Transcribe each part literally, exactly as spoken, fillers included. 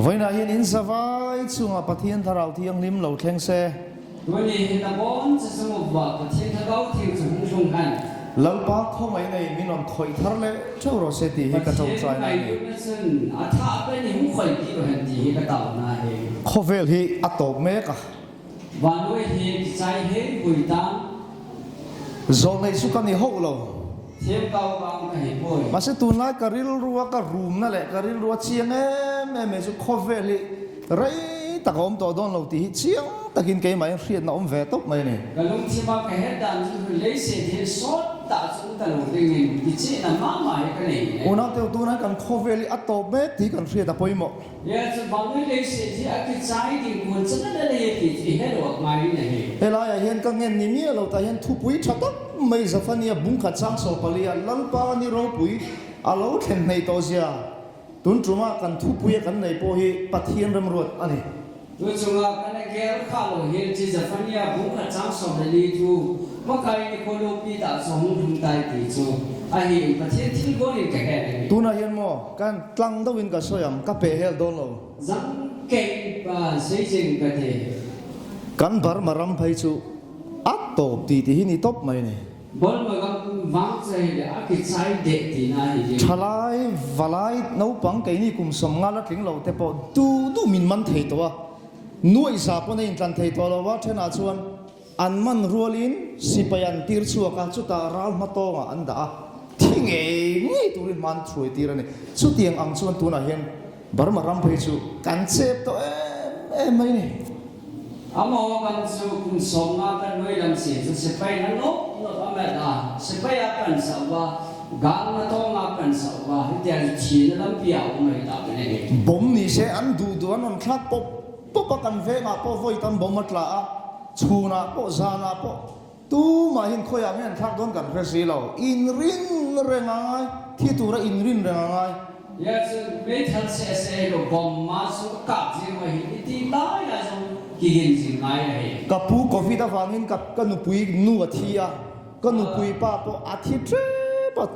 Hoina hin in zavai chunga Pathian Thlarau Thianghlim lo thleng se. Tuni hin abon chu sung uva Pathian Thlarau Thiang chu hung lhung hen. Lalpa khongai nei min hon khoi thar le theu ro se ti hi ka thou Pathian chai na ni. Ngailutna chun athah pen in hung khoipeh u hen ti hi ka taona ahi. Khovel hi atop mek a. Vannoi hi kichai hel poi tan. Jolnei chu ka ni hou lou. Themgao vang ka hi poi. Mase tunlai ka rilru a ka rumna le ka rilru a chiang em em e chu khovel hi rei taka um to don lou ti hi chiang takin keima in hriatna um ve top mai ni. Ka lungthim a ka het dan chu leiset hi sot tah chu um ta lou dingin kichehna mama hi ka nei e. Unau teu tunlai kan khovel hi atop mek ti kan hriat a poimo. Hijeh chun vannoi leiset hi akichai ding kon chan a le le ti chu i het u angai in ahi. Helai a hin ka ngen ni mi a lou ta hin thupui tha tak mai Zephania bung khat chang som pali a Lalpa ni ropui a lo thlen nei to jia. Tun tuma kan thupui a kan nei po hi Pathian remruat ani. Tu chunga kan a gel kha lou hin chu Zephania bung khat chang som le li thu Pakai ni kho loupi tah chu hung lhung tai ti chu ahi Pathian thilgon in ka het ahi. Tuna hin mo, kan tlang dou in ka soi am, ka pe hel don lou. Jang kei pa sei jeng ka te. Kan Burma ram phei chu atop ti ti hi ni top mai ni. Burma gam vang chai le akichai de ti na hi. Thalai, valai, naupang keini kum som nga la tling lou te po, tu, tu min man thei to a. Nuaisa po nei in tlan thei to lou a, thena chuan. An man rualin sipai an tir chhuak a, chuta ral hma tawnga an dah a. Thi ngei ngei turin hman thruai tir a ni. Chutiang ang chuan tunah hian Burma ram phei chu kan chep tawh em em mai ni. Amaho kan chu kum sawmnga kan nuai lam si chu sipai na nawk nawk a mat a, sipai a kan sah uva, gang na tawnga kan sah uva, hitia thina lampi a awm mai ta kan a ni. Bomb ni se an duh duh an rawn thlak pawp. Popa kan vengah pawh vawi tam bomb a tla a, chhunah pawh, zanah pawh, tumah hin khawiah nge an thlak dawn kan hre si lo. In rin reng a ngai, thi tura in rin reng a ngai. Hia chu meithal seh seh lo bomb ma chu a kap zing uva hi, i ti lai a zong kigin zing ngai ahi. Ka pu covid avangin ka, ka nupui nu a thi a, ka nupui pa pawh a thi tep a.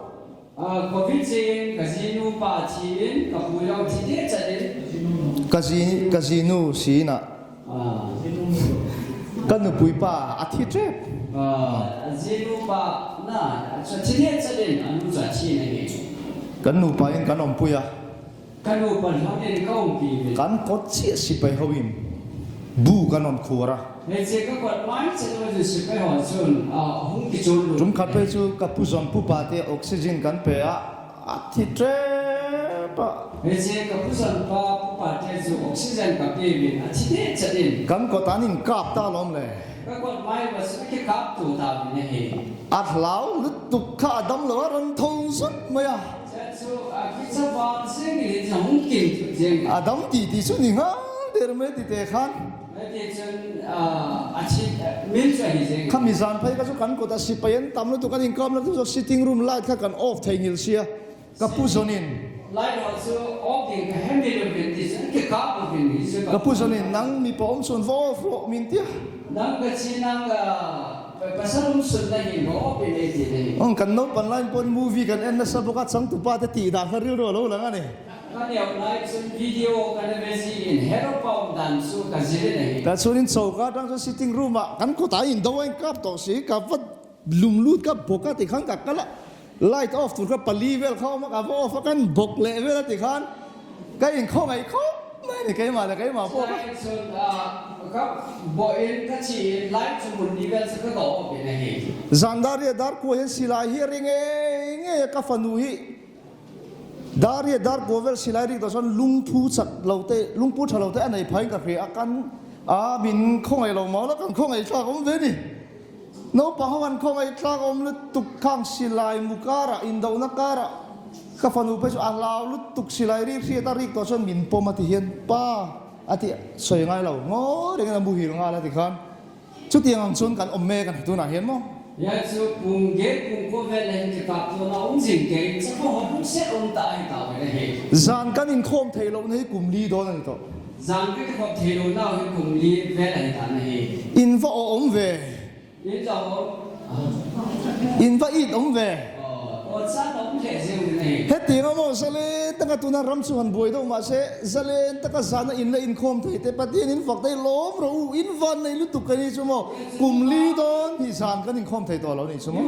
Ah, covid zin, ka zinu pa thi in, ka pu jong thi teh chat in. Ka zi, ka zinu si na. Ah. Ka nupui pa a thi tep. Ah, zinu pa na, a thi teh chat in, a nu cha thi na ni. Kan nupa in kan awmpui a. Kan nupa hlawm in ka awmpi ve. Kan kawt chiah sipai ho in bu kan awm khuar a. Hei che ka kawt mai che lo chu sipai ho chun, ah, hung kichun lut. Tum khat phei chu ka pu zawn pu pa te oxygen kan pe a, a thi tep a. Hei che ka pu zawn pa pu pa te chu oxygen ka pe ve a thi teh chat in. Kan kawt an in kap ta lawm le. Ka kawt mai va chu a kikap tu ta ve na hi. A hlau lutuk kha a dam lo a rawn tho zut mai a. Chu, a, kicha vang zing ni, chu hung kim chu zing. A dam ti ti chu ni nghal der mai ti te khan. Mai ti chun, a, a thi, a, min chu ahi zing. Kha mi zan phei kha chu kan kawt a sipai an tam lutuk an inkapna tu chu sitting room light kha kan off thei nghil si a. Ka pu zawn in. Light ho chu off ding ka he mi lo min ti chun kikap lo min ni chu ka pu zawn in nang mi pa awm chun va off rawh min ti a. Nang ka chi nang, a, Pa-, pasal um sun na hi maw, pi nei ti nei. Ong kan naupan lai pawh movie kan en nasa bawk a, changtupa te tih dan kha rilru a lo lang a ni. Ka neu lai chun video kan en ve si in, hero pa um dan chu ka zir in ahi. Tah chuan in choka tang chu sitting room ah kan kawt a in do a in kap tawh si, ka va lum lut ka bawk a ti khan ka kal a. Light off tur kha pali vel kha awm a, ka va off a kan bawk leh vel a ti khan ka inkhawngaih khawp mai ni keimah leh keimah pawh kha. Light chun, ah, ka bawh in ka chi in light chu mun ni vel chu ka kawh awp in ahi. Zan dar riat dar kua hian silai hi a ring ngei ngei a ka fanu hi. Dar riat dar kua vel silai rik tawh chuan lungphu chak lo te, lungphu ṭha lo te a nei phain ka hria a kan, a min khawngaih lo mau la kan khawngaih thlak awm ve ni. Naupang ho an khawngaih tlak awm lutuk khang silai mu karah, indona karah. Ka fanu phei chu a hlau lutuk silai rik hriat a rik tawh chuan min pawm a ti hian, "Pa," a ti sawi ngai lo. Ngawi rengin a muhil nghal a ti khan. Chutiang ang chuan kan awm mek a ni tunah hian maw? Hia chu kum get kum kua vel a hin kikap tawna awm zing kei, chapa ho lungset awm ta a hi ta vel a hi. Zan kan inkhawm thei lohna hi kum li dawn a ni tawh. Zan ka kikhawm thei lohna hi kum li vel a hi ta na hi. In va awh awm ve. In va awm. In va it awm ve. Aw. Heti ngam o, zalen taka tuna ram chu han buai doh mah se, zalen taka zana in le in khom thei te, Pathen in vak dei lom ro u, in van nei lutuk kani chu mo, kum li don hi zan kan in khom thei to lo ni chu mo.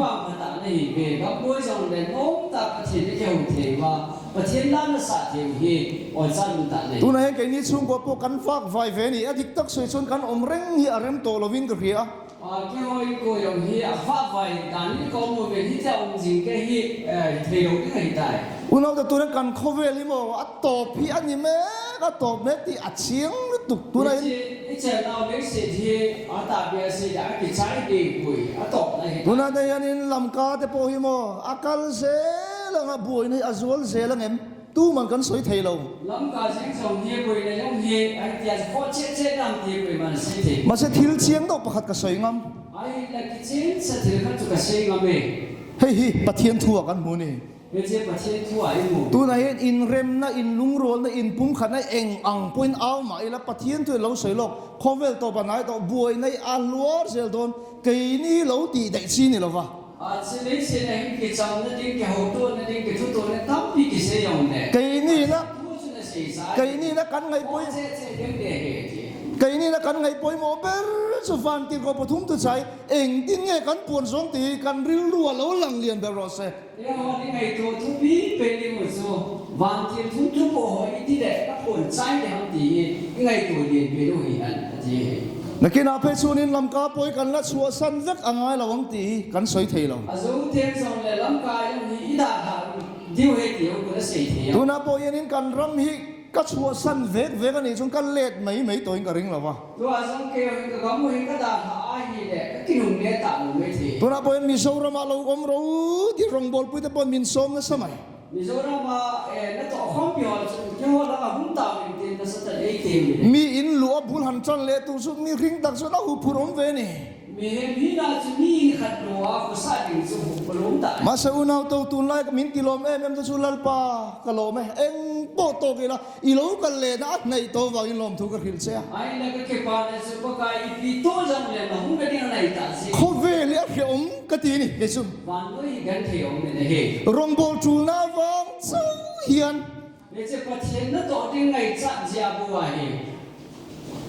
Pathen la na sa thei u hi, oi chan ta nei. Tuna hin keini chung ko po kan vak vai ve ni, a dik tak soi chun kan om reng hi a rem to lo vin ka hria. A, kihoi ko yong hi a fa vai dan ni ko mo ve hi cha um jing ke hi, eh, thei lo ding ahi tai. Unau ta tuna kan khovel hi mo, a top hi a ni me, a top me ti a chiang lutuk tuna hin. Ichi, ichi nau le se hi, a ta bia se da ki chai de pui, a top na hi. Tuna ta yan in Lamka te po hi mo, a kal se lang a buai nei a zual se lang em. Tuman kan soi thei lo. Lamka jeng jong hi buai nei jong hi, ai tia kho che che dam ti buai man sei thei. Mase thil chiang doh pakhat ka soi ngam. Ai la ki chen sa thil khat chu ka sei ngam e. Hei hi, Pathen thu a kan mu ni. Hei che Pathen thu a i mu. Tuna hin in remna, in lungrolna, in pumkhatna eng ang poi in au ma i la Pathen thu lo soi lo. Khovel to banai to buai nei a luar zel don. Keini lo ti dei chi ni lo va. A, chi lei se na hin kichamna ding, kihoutona ding, kithutona tampi kisei jong le. Keini na, thu chu na sei sa. Keini na kan ngai poi. Che che ding de he ti. Keini na kan ngai poi mo ber chu vantil ko pathum tu chai. Eng tin nge kan puan jong ti kan rilru a lo lang lian ber ro se. Eiho ding ngaito thupi pen ding u chu, vantil thun thupo ho iti le ka phon chai le ham ti hi, i ngaito lien pen u hi an, ati hi. Nakin a phei chun in Lamka poi kan la chhuahsan vek a ngai lo ang ti hi kan soi thei lo. A zo thei jong le Lamka jong hi i dalha diu he ti u ka la sei thei a. Tuna poi in kan ram hi ka chhuahsan vek vek a ni chun ka let mai mai to in ka ring lo va. Tua jong kei hin ka gam u hin ka dalha ahi le, ka kinungle ta lo mai thei. Tuna poi in Mizoram a lo um ro ti rongbol puite pon min som na sa mai. Mizoram a, eh, na toh khompi ho chu, keiho langa hung ta min tin na sa ta dei te mi le. Mi in lu a bul han chan le tu chu mi ring tak chu na hu phur um ve ni. Mihem hina chu mi in khat lo a khosa ding chu hu phur um ta. Masa unau to tun lai ka min kilom em em to chu Lalpa ka lom e. Eng po to kei la. I lo kal le na a nei to vang in lom thu ka hril che a. Ai la ka kipa le chu Pakai ipi to jong le na hung ka ding a nei ta si. Khovel a hre um ka ti ni, he chu. Vannoi hi genthei um ni na hi. Rongbol chulna vang chu hian. He che Pathen na toh ding ngaichat jia bu a hi.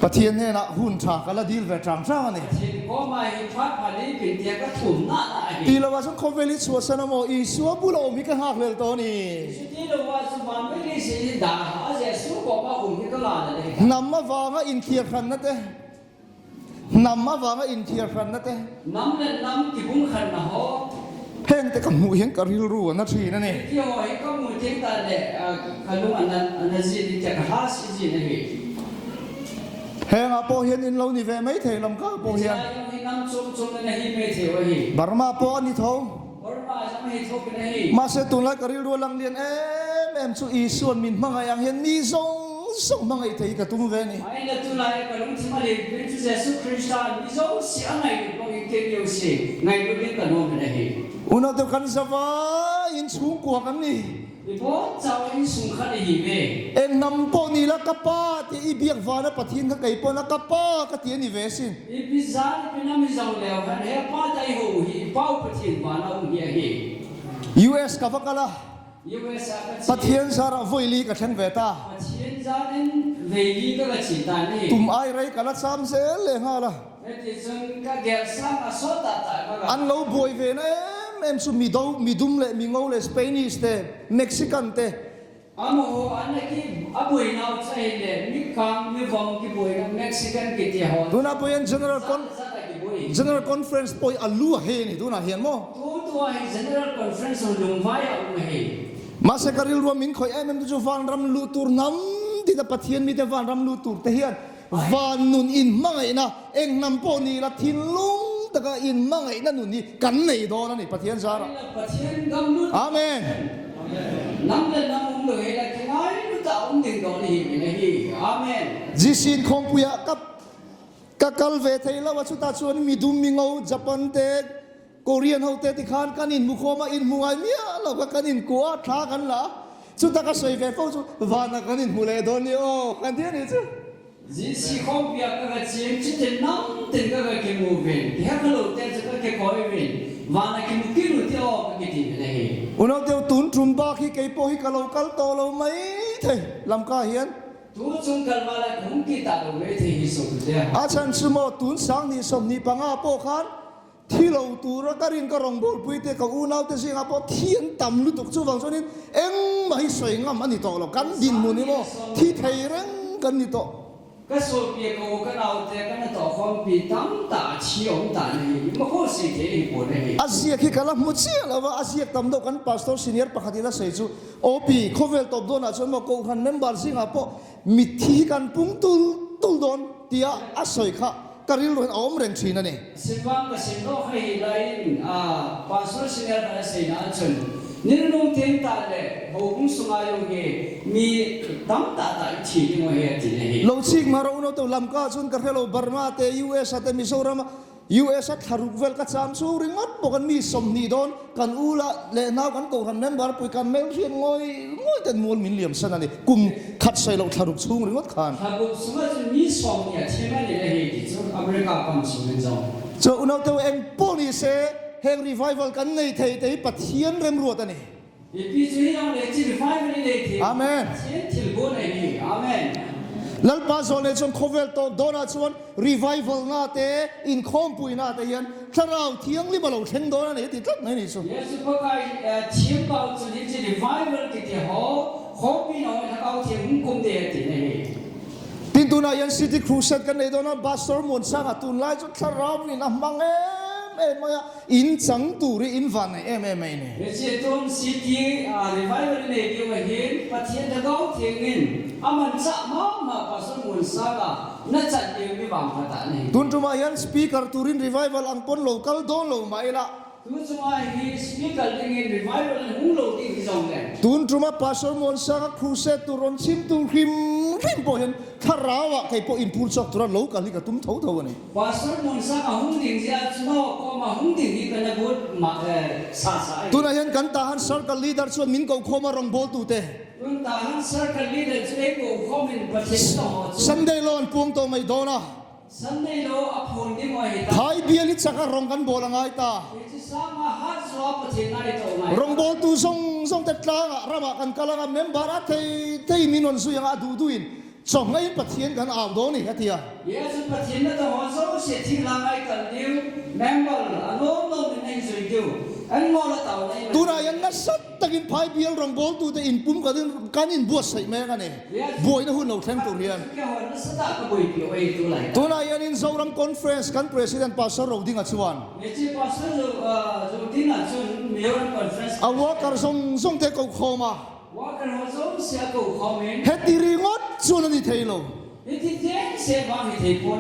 Pathen nena hun tha ka la dil ve tang tang a ni. Pathen koma hi phat phat ni pin tia ka thum na na hi. Ti lo va chun khovel hi chhuahsan a maw, Isua bul a um hi ka nghak lel to ni. Ti lo va chu vannoi leiset hi dalha a Jesu koma um hi ka la na le. Nam avanga in thiar hran na te. Nam avanga in thiar hran na te. Nam le nam kibung khan na ho. Heng te ka hmu hian ka rilru a na thin a ni. Ti ho hi ka hmu thei ta le, a, ka lung a na, a na zi ni te ka ha si zi na hi. Heng a pawh hian in lo ni ve mai thei Lamka pawh hian. Israel hi nam chom chom na hi mai thei u hi. Burma pawh a ni tho. Mahse, tunlai ka rilru a lang lian em em chu Isuan min hmangaih ang hian mi zawng zawng hmangaih thei ka tum ve ni. Ahinla tunlai ka lungthim a lian chu Jesu Krista mi zawng si a ngaih lut bangin kei mi zawng si ngaih lut ding ka nuam in ahi. Unaute kan zavai in chhungkua kan ni. I bawm chau in sung khat i hi ve. Eng nam pawh ni la ka pa ti i biak vana Pathian kha kei pawh na ka pa ka ti a ni ve sin. Ipi zan ipi nam hi zong leu khan he pa ta i ho hi i pau Pathian vana um hi ahi. U S ka va kal a. U S a ka chi. Pathian zara voi li ka thleng ve ta. Pathian zanin vei li ka la chi ta ni. Tum ai rei ka la cham zel le nghal a. Heti chun ka gel sang a sawt tak tak ka la. An lo buai ve na em em chu mi do, mi dum le mi ngo le Spanish te, Mexican te. Amaho an a ki a buai nau chai le mi kang mi vong ki buai na Mexican ki ti ho. Tuna buai an General Con-, Zat a ki buai. General Conference poi a lu a he ni tuna hian maw. Tu tu a hi General Conference ho lungvai a um a he. Mahse ka rilru a min khoi em em chu vanram lutur nam ti ta Pathian mi te vanram lutur te hian. Van nun in hmangaihna, eng nam pawh ni la thinlung taka in hmangaihna nun hi kan nei dawn a ni Pathian zara. Pathian gam lut. Amen. Nam le nam um lo he la kingai lut a um ding dawn hi min ahi. Amen. G C in khawmpuia ka, ka kal ve thei lo a chuta chuan mi dum mi ngo Japan te, Korean ho te ti khan kan inhmu khawm a, inhmu ngai miah lo kha kan inkuah a, thla kan la. Chuta ka sawi ve fo chu, vana kan inhmu leh dawn ni aw, kan ti a ni chu. G C khawmpia ka va chiang, chutiang nam ten ka va kimu vin, ti ha ka lo te chu ka kikoi vin. Vana kimu kit u ti o ka kiti ve le hi. Unau teu tun tum ba khi kei po hi ka lo kal to lo mai thei Lamka hian. Tu chung kal va la hung kit ta lo mai thei hi so tu te. A chan chu maw tun sang ni som ni panga po khan thi lo tura ka ring ka rongbawlpui te ka unau te zinga pawh thi an tam lutuk chuvang chuanin engmah hi sawi ngam a ni tawh lo, kan dinhmun hi maw thi thei reng kan ni tawh. Ka sawlpi ka u ka naute ka na tawh khawmpi tam ta a thi awm ta na hi, ma khaw sei thei hi pawh na hi. A ziak hi ka la hmu chiah lo va, a ziak tam deuh kan pastor senior pakhat in a sawi chu, O P, khawvel tawp dawnah chuan maw kohhran member zingah pawh mitthi hi kan pung tul tul dawn tia a sawi kha ka rilruah a awm reng ṭhin a ni. Simvang ka sim dawn kha hi laiin, a, Pastor Senior kha a seina a chun, ni nung thim ta le, hohung sunga jong hi mi tam ta ta i thi ding aw he a ti na hi. Lo chik ma ro u no to Lamka chun ka hre lo, Burma te, U S a te, Mizoram a, U S a thla ruk vel ka cham chu ringawt bawk an mi sawmhnih dawn. Kan u la le nau kan kohhran member pui kan mel hriat ngawi ngawi ten mual min liam san a ni. Kum khat sawi lo thla ruk chhung ringawt khan. Thla ruk sunga chu mi sawmhnih a thim a ni le hi ti chu America pan sung in zawng. Chu u no te u eng pawh ni se heng revival kan nei thei te hi Pathian remruat a ni. Ipi chu hi ang le chi revival i nei thei. Amen. Pathian thil gu nei hi. Amen. Lalpa zawlnei chuan khawvel tawp dawnah chuan revival na te, inkhawmpuina te hian Thlarau Thianghlim a lo thleng dawn a ni ti tlat mai ni chu. Jesu Pakai, eh, thiam pau chu ni chi revival ti te ho, khawmpi no Thlarau Thianghlim kum te ti nei hi. Tin tunah hian City Crusade kan nei dawn a, Pastor Muansanga tunlai chu Thlarau in a hmang em em mai a, in chang tur hi in vannei em em mai ni. Hiche tun City, ah, Revival nei diu ahin, Pathian Thlarau Thiangin a manchah ma ma Pastor Muansanga na chan diu mi vangphat a nei. Tun tuma hian speaker turin Revival ang pon lo kal dawn lo mah ila. Tu chunga hi speaker dingin revival in hung lo ding hi zawng le. Tun tuma Pastor Muansanga crusade tur rawn chhim tur hrim hrim pawh hian Thlarauah kei pawh inpur chawk tura lo kal hi ka tum tho tho a ni. Pastor Muansanga hung ding zia chu no kawma hung ding hi ka na gut ma, eh, sa sa a ni. Tunah hian kan Tahan circle leader chuan min ko khawm a, rawngbawl tu te. Tun Tahan circle leader chu ei ko khawm in Pathian ka haw chu. Sunday law an puang tawh mai dawn a. Sunday law a phun ding aw hi ta. Phai bial hi chaka rawng kan bawl a ngai ta. Hichi sanga hat zua Pathian ngai tawh ngai. Rawngbawl tu zawng zawng te tlangah ramah kan kal anga member a thei thei min rawn zui anga a duh duh in chawngheiin Pathian kan au dawn a ni a ti a. Jesu Pathian na tawh haw zo se thing la ngai kal diu member a nawm nawm in nei zui diu. An ngaw la tau nei. Tunah hian nasa takin phai bial rawngbawl tu te inpum kan in, kan inbuatsaih mek a ni. Buaina hun lo thleng tur hian. Tunah hian in Zoram Conference kan President Pastor Rodinga chuan. A worker zawng zawng te ko khawm a. Heti ringawt chuan a ni thei lo.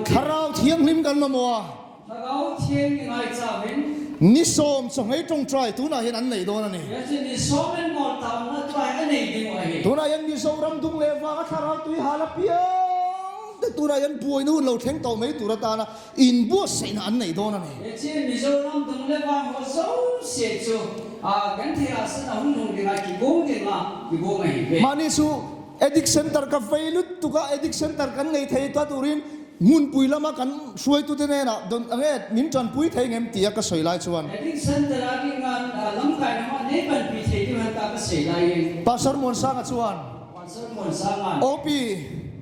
Thlarau Thianghlim kan mamaw a. Thlarau Thianghlim ngaichauvin. Ni sawm chawnghei ṭawngṭai tunah hian an nei dawn a ni. Hian chu ni sawm in mawl taona tlai a nei ding u ahi. Tunah hian Mizoram dung leh vanga Thlarau Tui hal apiang te tunah hian buaina hun lo thleng tawh mai tur atana inbuatsaihna an nei dawn a ni. Hian chu Mizoram dung leh vang ho zo se chu, a, kan thei a sana hun hung dinga kibung dinga kibung ahi ve. Mahni chu Addict Center ka vei lutuk a, Addict Center kan nei thei ta turin hmunpui lama kan hruaitute nena dawn ang e, min ṭanpui thei ngem tia ka sawi lai chuan. Addict Center a ding an, a, lamkaina hma nei panpui thei ding han ta ka sawi lai in. Pastor Muansanga chuan. Pastor Muansanga. O P.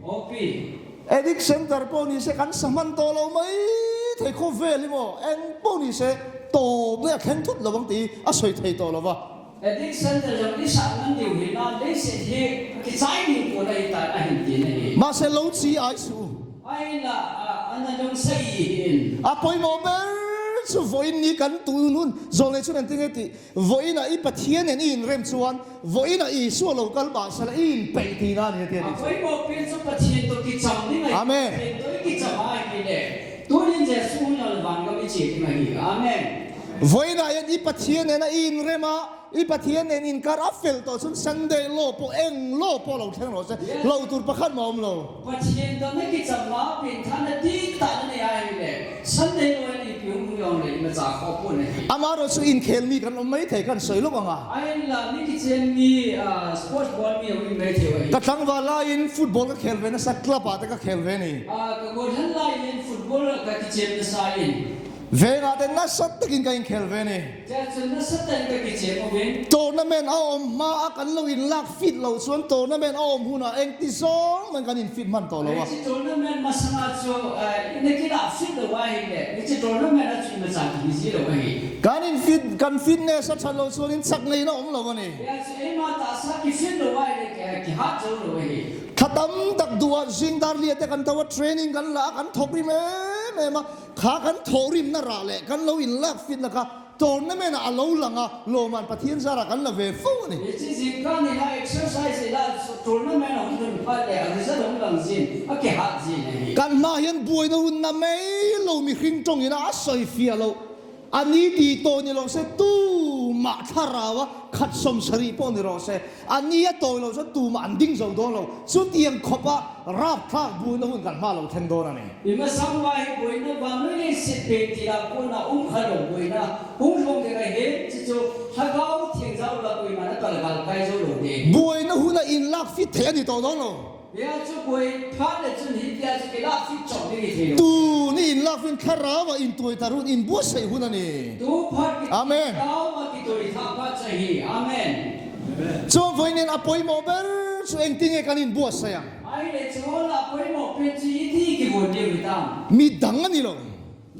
O P. Addict Center pawh ni se kan sa hman tawh lo mai thei khawvel hi maw, eng pawh ni se tawp nge a thleng thut lo ang ti a sawi thei tawh lo va. Addict Center jong i sah ngan diu hi na, leiset hi a kichai ding pawh a hi ta, a hin ti na hi. Mahse, lo chi ai suh u. Ai la, a, ana jong sa i hin. A pawimawh ber chu vawiin ni kan tun hun zawlnei chuan an ti nge ti, vawiina i Pathian nen i inrem chuan, vawiina Isua lo kal mah sela i inpeih tihna a ni a ti a ni. A pawimawh pen chu Pathian tawh kicham ding a hi. Amen. Pathian tawh i kicham a hi le, tunin Jesu hun lo le vangam i chia ding a hi. Amen. Vawiina hian i Pathian nena i inrem a, i Pathian nen inkar a fel tawh chuan Sunday law pawh, eng law pawh lo thleng rawh se. Yes. Lo tur pakhat mah awm lo. Pathian tawh na kicham a, pengthahna dik tah na nei a hi le, Sunday law in ipi hung hung awm le, i macha khawh pawh na hi. Amaherawhchu inkhel mi kan awm mai thei kan sawi lawk ang a. Ahinla, mi kichen mi, ah, sports ball mi awm in mai thei u ahi. Ka tlangval laiin football ka khel ve nasa, club ah te ka khel ve ni. Ah, ka gollhang laiin football ka kichen nasa in. Venga te nasatah in ka inkhel ve ni. Tia chu nasatah in ka kichem uvin. Tournament a um ma a kan lo inlak fit lou chuan tournament a um huna engti zawng man kan infit hman tawh lo a. Hiche tournament masanga chu, eh, i na kilah fit lou ahile, hiche tournament a chu i machang kihi ji lou ahi. Kan infit, kan fitness a ṭha lou chuan in chak neina awm lo a ni. Tia chu eima tahsa kifit lou ahile, ki, kihat zo lou ahi. Thla tam tak duh a zing dar li a te kan tho a training kan la a kan thawk rim em em a. Kha kan thawh rimna rah leh kan lo inlak fitna kha tournament a a lo lang a, lawmman Pathian zara kan la ve fo a ni. Hiche zingkah ni la exercise i la tournament a hung dun phat leh a result hung lang zin, a kihat zin ahi. Kan hma hian buaina hun na mai lo, mihring ṭawngin a sawi fiah lo. A ni ti tawi ni lo se, tumah thlarau a khat sawmsarih pawh ni rawh se, a ni a tawi lo se, tumah an ding zo dawn lo. Chutiang khawpa rapthlak buaina hun kan hma lo thleng dawn a ni. I masang uva hi buaina vannoi leiset peng tila kona um kha lo buaina hung hlawm ding ahi, chu chu Lhagao Theng zau la buaina na kal kal kai zo lo ding. Buaina huna inlak fit thei a ni tawh dawn lo. Hia chu buai phat le chun hitia chu kilak fit chawp ding i thei lo. Tuni inlak fit thlarau a intawi thar hun inbuatsaih hun a ni. Tu phat ki Amen. Thlarau a kitawi thar phat chu ahi. Amen. Chuan vawiin a pawimawh ber chu engtin nge kan inbuatsaih ang? Ahile chu a pawimawh pen chu iti kivun ding i tam? Mi dang a ni lo.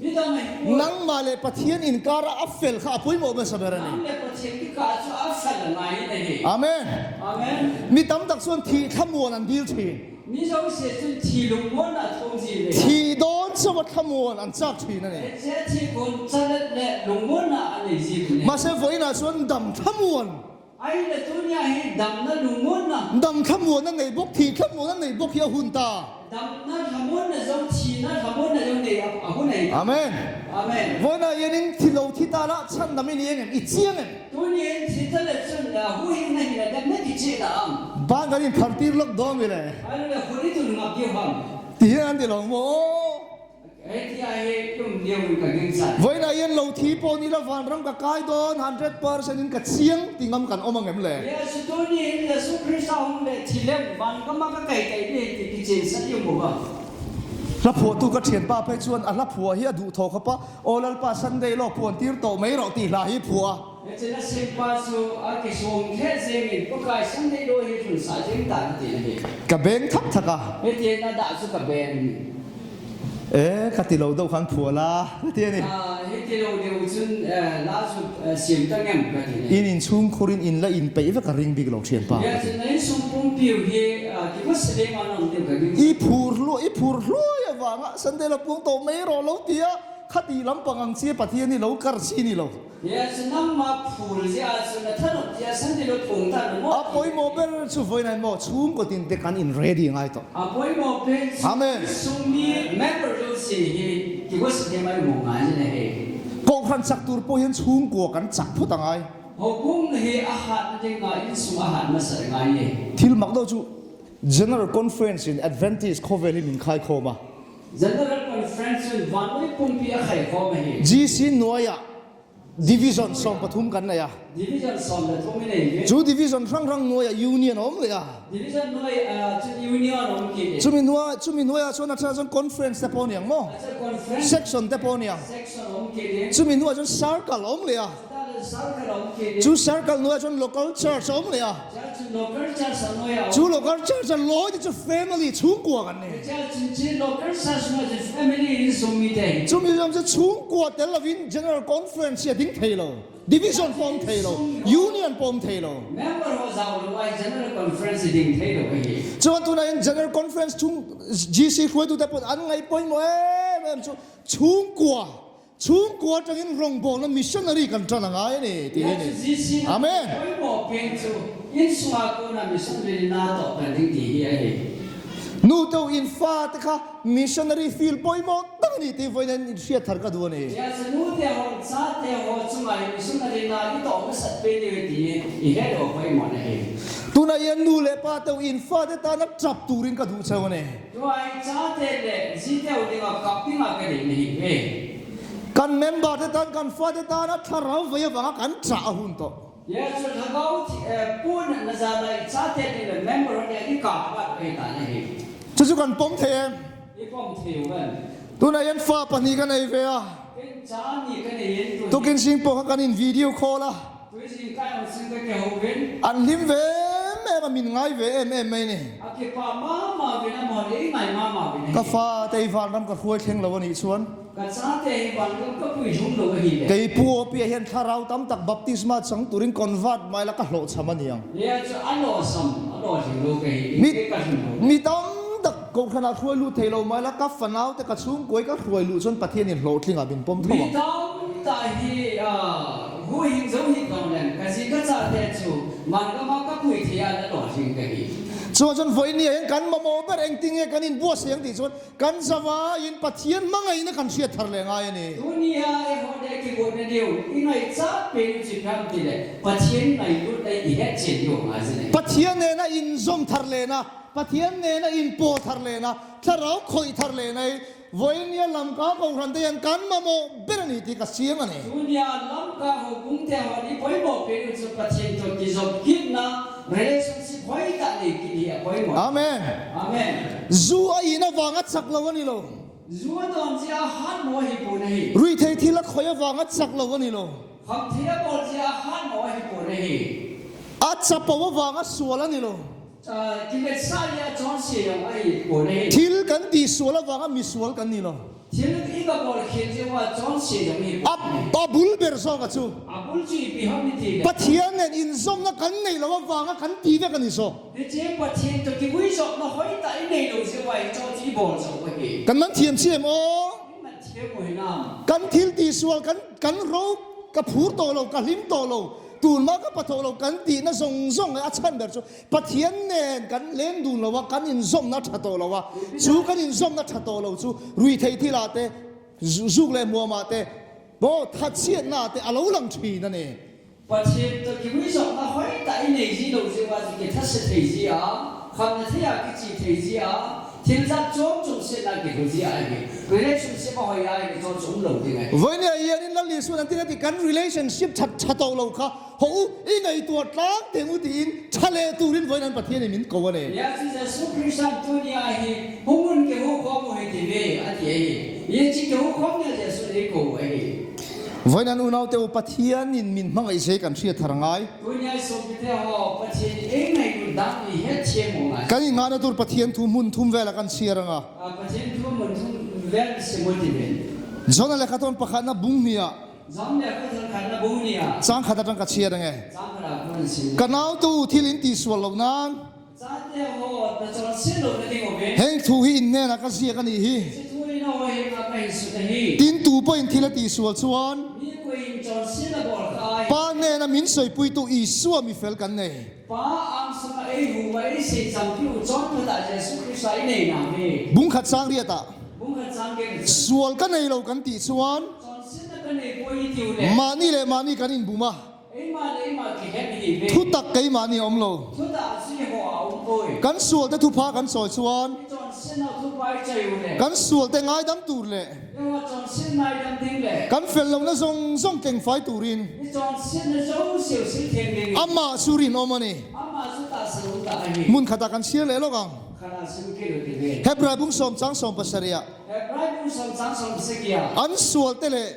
Midang ahi pawh. Nangmah leh Pathian inkara a fel kha a pawimawh hmasa ber a ni. Nang leh Pathian kikah chu a fel a ngai in ahi. Amen. Amen. Mi tam tak chuan thih thlamuan an dil ṭhin. Mi zosia chun thih lungmuanna a thawm ji le. Thih dawn chauha thlamuan an chak ṭhin a ni. Hiche thih kun chalet leh lungmuanna a nei ji le. Mahse vawiinah chuan dam thlamuan. Ahile tunia hi damna lungmuanna. Dam thlamuanna nei bawk, thih thlamuanna nei bawk hi a hun ta. Damna thlamuanna zo, thihna thlamuanna zo nei a, a hun ahi. Amen. Amen. Vawiinah hian in thi lo thi ta la, chhandam i ni ang em, i chi ang em? Tunia in thi ta le chun, ah, huhhingna hi la dam na kichi la am? Ban kan inthar tir lawk dawn mi le. Ahile hun i tun ngap diu ham? Ti hian an ti lo maw? Hitia hi i um diu in ka gingchan. Vawiinah hian lo thi pawh ni la, vanram ka kai dawn, hundred percent in ka chiang ti ngam kan awm ang em le? Jesu tunin Jesu Krista hung le thi lem, vangama ka kai kai ding ti kichian sa i um uva. Hla phuahtu ka ṭhianpa phei chuan a hla phuah hi a duh thaw khawp a, "Aw Lalpa, Sunday law puan tir tawh mai rawh," tih hla hi phuah a. Hichun a sempa chu a kisawm khe zengin, "Pakai, Sunday law hi hlun sa zing ta," a ti ahi. Ka beng thak thak a. Hitin a dah chu ka beng. Eh, ka ti lo deuh khan phuah la, ka ti a ni. Ah, hiti lo deuh chun, eh, la chu, eh, siam ta ngem ka ti ni. In inchhungkhur in, in la inpeih vek a ring bik lo ṭhianpa. Hia chun na insung pumpi u hi, ah, kibuatsaih ding a nawm deuh ka ring. I phur hluai, i phur hluai avanga Sunday law puang tawh mai rawh lo tia, khati lampang ang chi Pathian ni lo, kar chi ni lo. Hia chu nangma phur zia chu na thanop tia Sunday law puang ta na maw? A pawimawh ber chu vawiinah maw, chhungkaw tin te kan in ready ngai tawh. A pawimawh pen chu Amen. Insung mi member zosia hi kibuatsaih thei mai maw ngai zia le he. Kohhran chak tur pawh hian chhungkua kan chak phawt a ngai. Houbung hi a hatna dinga insung a hat nasat a ngai e. Thil mak deuh chu General Conference in Adventist khawvel hi min khai khawm a. General Conference in vannoi pumpi a khai khawm ahi. G C nuaia Division sawm pathum kan nei a. Division sawm le thum i nei ve. Chu division hrang hrang nuaia union a awm leh a. Division nuai, ah, chu union a awm kit e. Chumi nuai, chumi nuaia chuan a ṭha chuan conference te pawh a ni ang maw? Ah, chu conference. Section te pawh a ni ang. Section a awm kit e. Chumi nuaia chuan circle a awm leh a. Chu ta le circle a awm kit e. Chu circle nuaia chuan local church a awm leh a. Chu local church a nuai a. Chu local church a lawi te chu family chhungkua kan ni. Church chu local church nuai chu family insung mi te. Chumi zawng chu chhungkua tel lovin general conference hi a ding thei lo. Division pawh a awm thei lo. Union pawh a awm thei lo. Member ho zau lo ai general conference ding thei lo ahi. Chuan tunah hian general conference chhung G C hruaitu te pawh an ngaih pawimawh em em chu chhungkua. Chhungkua aṭangin rawngbawlna missionary kan ṭan a ngai a ni, tih hi a ni. Amen. Pawimawh pen chu insunga kona missionary na tawh kan ding tih hi ahi. Nu te u in fate kha missionary field pawimawh tak a ni tih vawiina in hriat thar ka duh a ni. Tia chu nu te ho, cha te ho chunga hi missionary na i tawh nasat pen ding tih hi i he lo pawimawh na hi. Tunah hian nu leh pa te u in fate tana ṭap turin ka duh cheu a ni. Tua hi chate leh zite u dinga kap dinga ka deih na hi ve. Kan member te tan, kan fate tana thlarau vei avanga kan ṭah a hun tawh. Tia chu Lhagao thi, eh, puhnatna zala i chate ding leh member ho dinga i kap pat ve ta na hi. Chu chu kan pawm thei em? I pawm thei u em? Tunah hian fa pahnih ka nei ve a. Ken Cha ni ka nei in tu. Tukin sing po kha kan in video call a. Tui sing kai ang sing ka ke ho vin. An hlim ve em em a min ngai ve em em mai ni. A ke pa mama vin a mo nei ngai mama vin. Ka fa te i van ram ka hruai thleng lo ani chuan. Ka cha te hi van ram ka pui hum lo ahi le. Kei pu opi a hian thlarau tam tak baptisma chang turin convert mai la ka hlo cham ani ang. Nia chu a lo sam, a lo hlim lo ka hi. Mi, ke ka hlim lo. Mi tam tak Kohhranah hruai lut thei lo mai la, ka fanau te ka chhungkua ka hruai lut chuan Pathian in hlawhtling a min pawm tho ang. Mi tam tak hi, ah, huhhing zo hi tawh nen, ka zi ka chate chu man gama ka pui thei a la hlawhtling ka hi. Chuan chuan vawiin ni a hian kan mamawh ber engtin nge kan inbuatsaih ang tih chuan kan zavaiin Pathian hmangaihna kan hriat thar leh ngai a ni. Tunia eiho te kibuaina deuh i ngaichat pen chu hram ti le Pathian ngailutna i hetchian deuh ngai zin a ni. Pathian nena inzawm thar lena Pathian nena inpawl thar lena, thlarau khawih thar lena hi, vawiin nia Lamka kohhran te hian kan mamawh ber a ni tih ka chiang a ni. Tunia Lamka houbung te haw ni pawimawh pek chu Pathian tawh kizawm kitna relationship hawi tak nei kit hi a pawimawh. Amen. Amen. Zu a in avanga chak lo a ni lo. Zu a dawn zia hat maw a hi pawh na hi. Ruihthei thil a khawih avanga chak lo a ni lo. Khamthei a bawl zia hat maw a hi pawh na hi. A chapo avanga sual a ni lo. Ah, kiletsa nia chonse jong ahi pawh na hi. Thil kan tihsual avanga misual kan ni lo. Thil i ka bawl khel zia uva chonse jong ahi pawh na hi. A, a bul ber zawk a chu. A bul chu ipi ham i ti le. Pathian nen inzawmna kan nei lo avanga kan ti vek a ni saw. Hiche Pathian toh kivui zawkna hawi tak i nei lo zia uva i chaw chu i bawl zo ahi. Kan man thiam chiam aw. I man thiam u hinam. Kan thil tihsual kan, kan ro ka phur tawh lo, ka hlim tawh lo. Tun ma ka pa tawh lo kan tihna zawng zawng a chhan ber chu Pathian nen kan leng dun lo a, kan inzawmna ṭha tawh lo a. Chu kan inzawmna ṭha tawh lo chu ruihthei thil ah te, zu-, zuk leh hmuam ah te, maw, thatchiatna te a lo lang ṭhin a ni. Pathian toh kivui zawkna hawi tak i nei zi lo zia uva chu kithase thei zia, khamna thei a kichi thei zia, thil zat chuam chuam siatna kihmu zia ahi. Relationship a hawi a hi chu chu um lo ding ahi. Vawiin nia hian in Lal Isuan an ti a ti kan relationship ṭha, ṭha tawh lo kha. Ho u, i ngaihtuah tlang teng u tiin ṭha leh turin vawiin an Pathian in min ko a ni. Nia chu Jesu Christan tunia hi hung un kihukhawm u hi ti ve a ti ahi. Nia chu kihukhawm nia Jesu in ei ko u ahi. Vawiin an unaute u Pathian in min hmangaih zia kan hriat thar ngai. Tunia i sawmpite haw Pathian in ei ngaihtuah dan i hetchian u ngai. Kan inngahna tur Pathian thu hmun thum vel a kan chhiar ang a. Ah, Pathian thu hmun thum vel sim u ti ve. John lekhathawm pakhatna bung hnia. John lekhathawm khatna bung hnia. Chang khat aṭang ka chhiar ang e. Chang khat a kan sim. Ka naute u, thil in tihsual lo nan. Chate haw, na chawnse lo na ding u ve. Heng thu hi in hnena ka ziak a ni hi. Hiche thu hi na haw henga ka hin sut ahi. Tin tu pawhin thil a tihsual chuan. Mi pawhin chawnse na bawl kha ahi. Pa hnena min sawipuitu Isua mi fel kan nei. Pa ang sunga ei hum a ei seicham piu chawntawtah Jesu Krista i nei nau hi. Bung khat chang riat ah. Bung khat chang riat ah. Sual ka nei lo kan tih chuan. Chawnsetna ka nei poi i tiu le. Mahni leh mahni kan inbum a. Eima leh eima kihet hi ve. Thutak keimahni a awm lo. Thutak chu i haw a um poi. Kan sual te thupha kan chawi chuan. I chawnsetna thupha i chawi u le. Kan sual te ngaidam tur leh. Eiho chawnse ngaidam ding le. Kan fel lohna zawng zawng tlengfai turin. I chawnsetna zawng zawng sil thei ding. Amah chu rinawm a ni. Amah chu tahsan um tah ahi. Hmun khatah kan chhiar leh lawk ang. Khat a sim kit u ti ve. Hebrai bung sawm chang sawm pasarih ah. Hebrai bung sawm chang sawm pasarih ah. An sual te leh.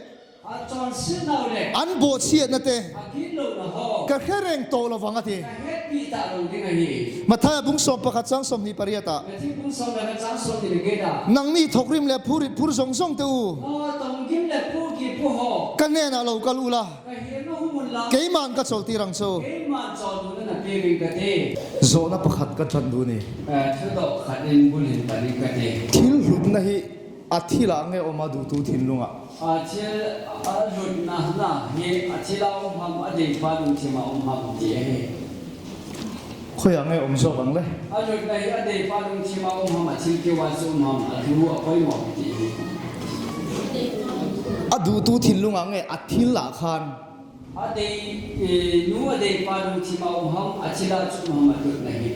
A chawnsetna u le. An bawhchhiatna te. A gitlona haw. Ka hre reng tawh lo vang a ti. Ka hetpi tah lo ding ahi. Mathaia bung sawm pakhat chang sawmhnih pariat ah. Matthew bung sawm pakhat chang sawmhnih pariat ah. Nangni thawkrim leh phurrit phur zawng zawng te u. Aw, tawngkim leh phurkip pu haw. Ka hnenah lo kal ula. Ka hemna hung un la. Keiman ka chawltir ang chu. Keiman chawltirna na pe ding ka ti. Zawhna pakhat ka ṭan duh ni. Eh, thudoh khat in bul in pan in ka ti. Thil hlutna hi a thil ah nge awm a, duhtu thinlung ah? A thil, a hlutna hi a thil a awm ham, a deipa lungthim a awm ham ti ahi. Khawi ah nge awm zawk ang le? A hlutna hi a deipa lungthim a awm ham, a thil keu a chu awm ham, a hlu a pawimawh ti hi. A duhtu thinlung ah nge a thil ah khan? A dei, eh, nu a deipa lungthim a awm ham, a thil a chu awm ham a hlutna hi.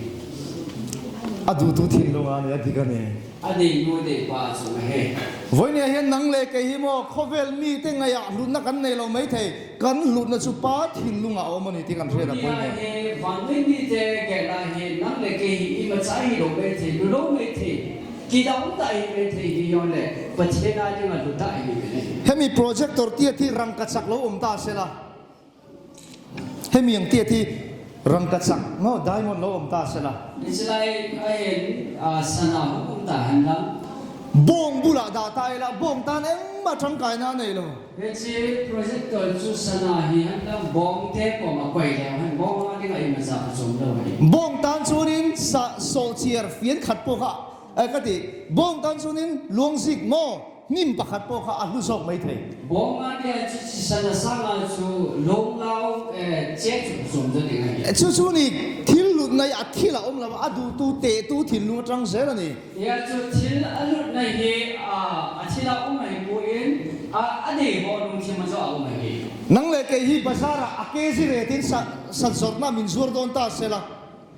A duhtu thinlung ah ni a dik a ni. A dei nu a deipa chu ahi. Vawiin nia hian nang leh kei hi maw, khawvel mite ngaih ah hlutna kan nei lo mai thei, kan hlutna chu Pa thinlung ah a awm a ni tih kan hriat a pawimawh. Tunia hi vannoi mite ngaih ah hi nang leh kei hi imacha hi lo mai thei, hlu lo mai thei. Kidang ta hi me thei hi jongle, Pathen a dinga lu ta hi me. Hemi projector tia thi rangkachak lou um ta sela. Hemi ang tia thi rangkachak, no, diamond lou um ta sela. Hiche lai a hin, a, sana hung um ta hen lang. Bong bula da ta ila, bong tan engma changkaina nei lou. Hiche projector chu sana hi hen lang, bong te koma koi leu hen, bong a dinga imacha achom lou hi. Bong tan chunin sa, sohchiar fian khat po kha. Eh, kati, bong tan chunin luang zik mo, nim pakhat po kha, ahlu jong mai thei. Bong a dia chu chi sana sanga chu long lau, eh, che chu chom jo ding ahi. Eh, chu chu ni thil lutna a thil a um lou, a du tu te tu thil lung atang jel ani. Ya chu thil a lutna hi, a, a thil a um ahi pon, a, a dei ho lungthim a jo a um ahi. Nang le kei hi bazar a, a K G rate in sa, sa jotna min jot don ta sela.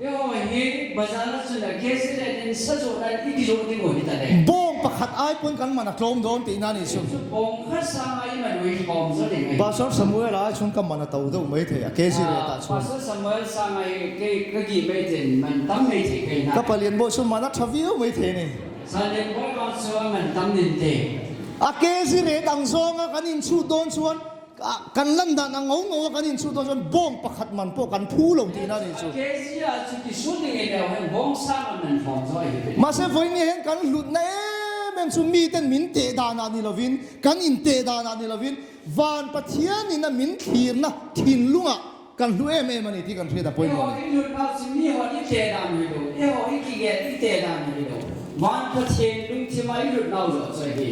Eiho hi bazar a chun a K G rate in sa jotna i kijot ding u hita le. Bong pakhat a pon kan man a tlom don tina ni chu. Chu bong khat sanga i man u hi bong jo ding ahi. Pastor Samuel a chun ka man a to deu mai thei a K G rate a chun. Pastor Samuel sanga hi kei ka ki mai thei, man tam mai thei kei na. Ka palian bo chu man a tha viau mai thei ni. Salen bo ma chu a man tam nin te. A K G rate ang jong a kan in chu don chuan Ka, kan lan dan a ngol ngol a kan in chu don chuan bong pakhat man po kan phu lou tina ni chu. K G a chu kisut ding i leu hen bong sang a man khom jo hi. Mase voi ni hen kan lutna em em chu miten min te dan a ni louvin, kan in te dan a ni louvin, van Pathian in a min thlirna thinlung a kan hlu em em ani ti kan hriet a poimo ni. Eiho i lutna chu mi ho i te dan hi lou, eiho i kigel i te dan hi lou. Van Pathian lungthim a i lutna u jo chu hi.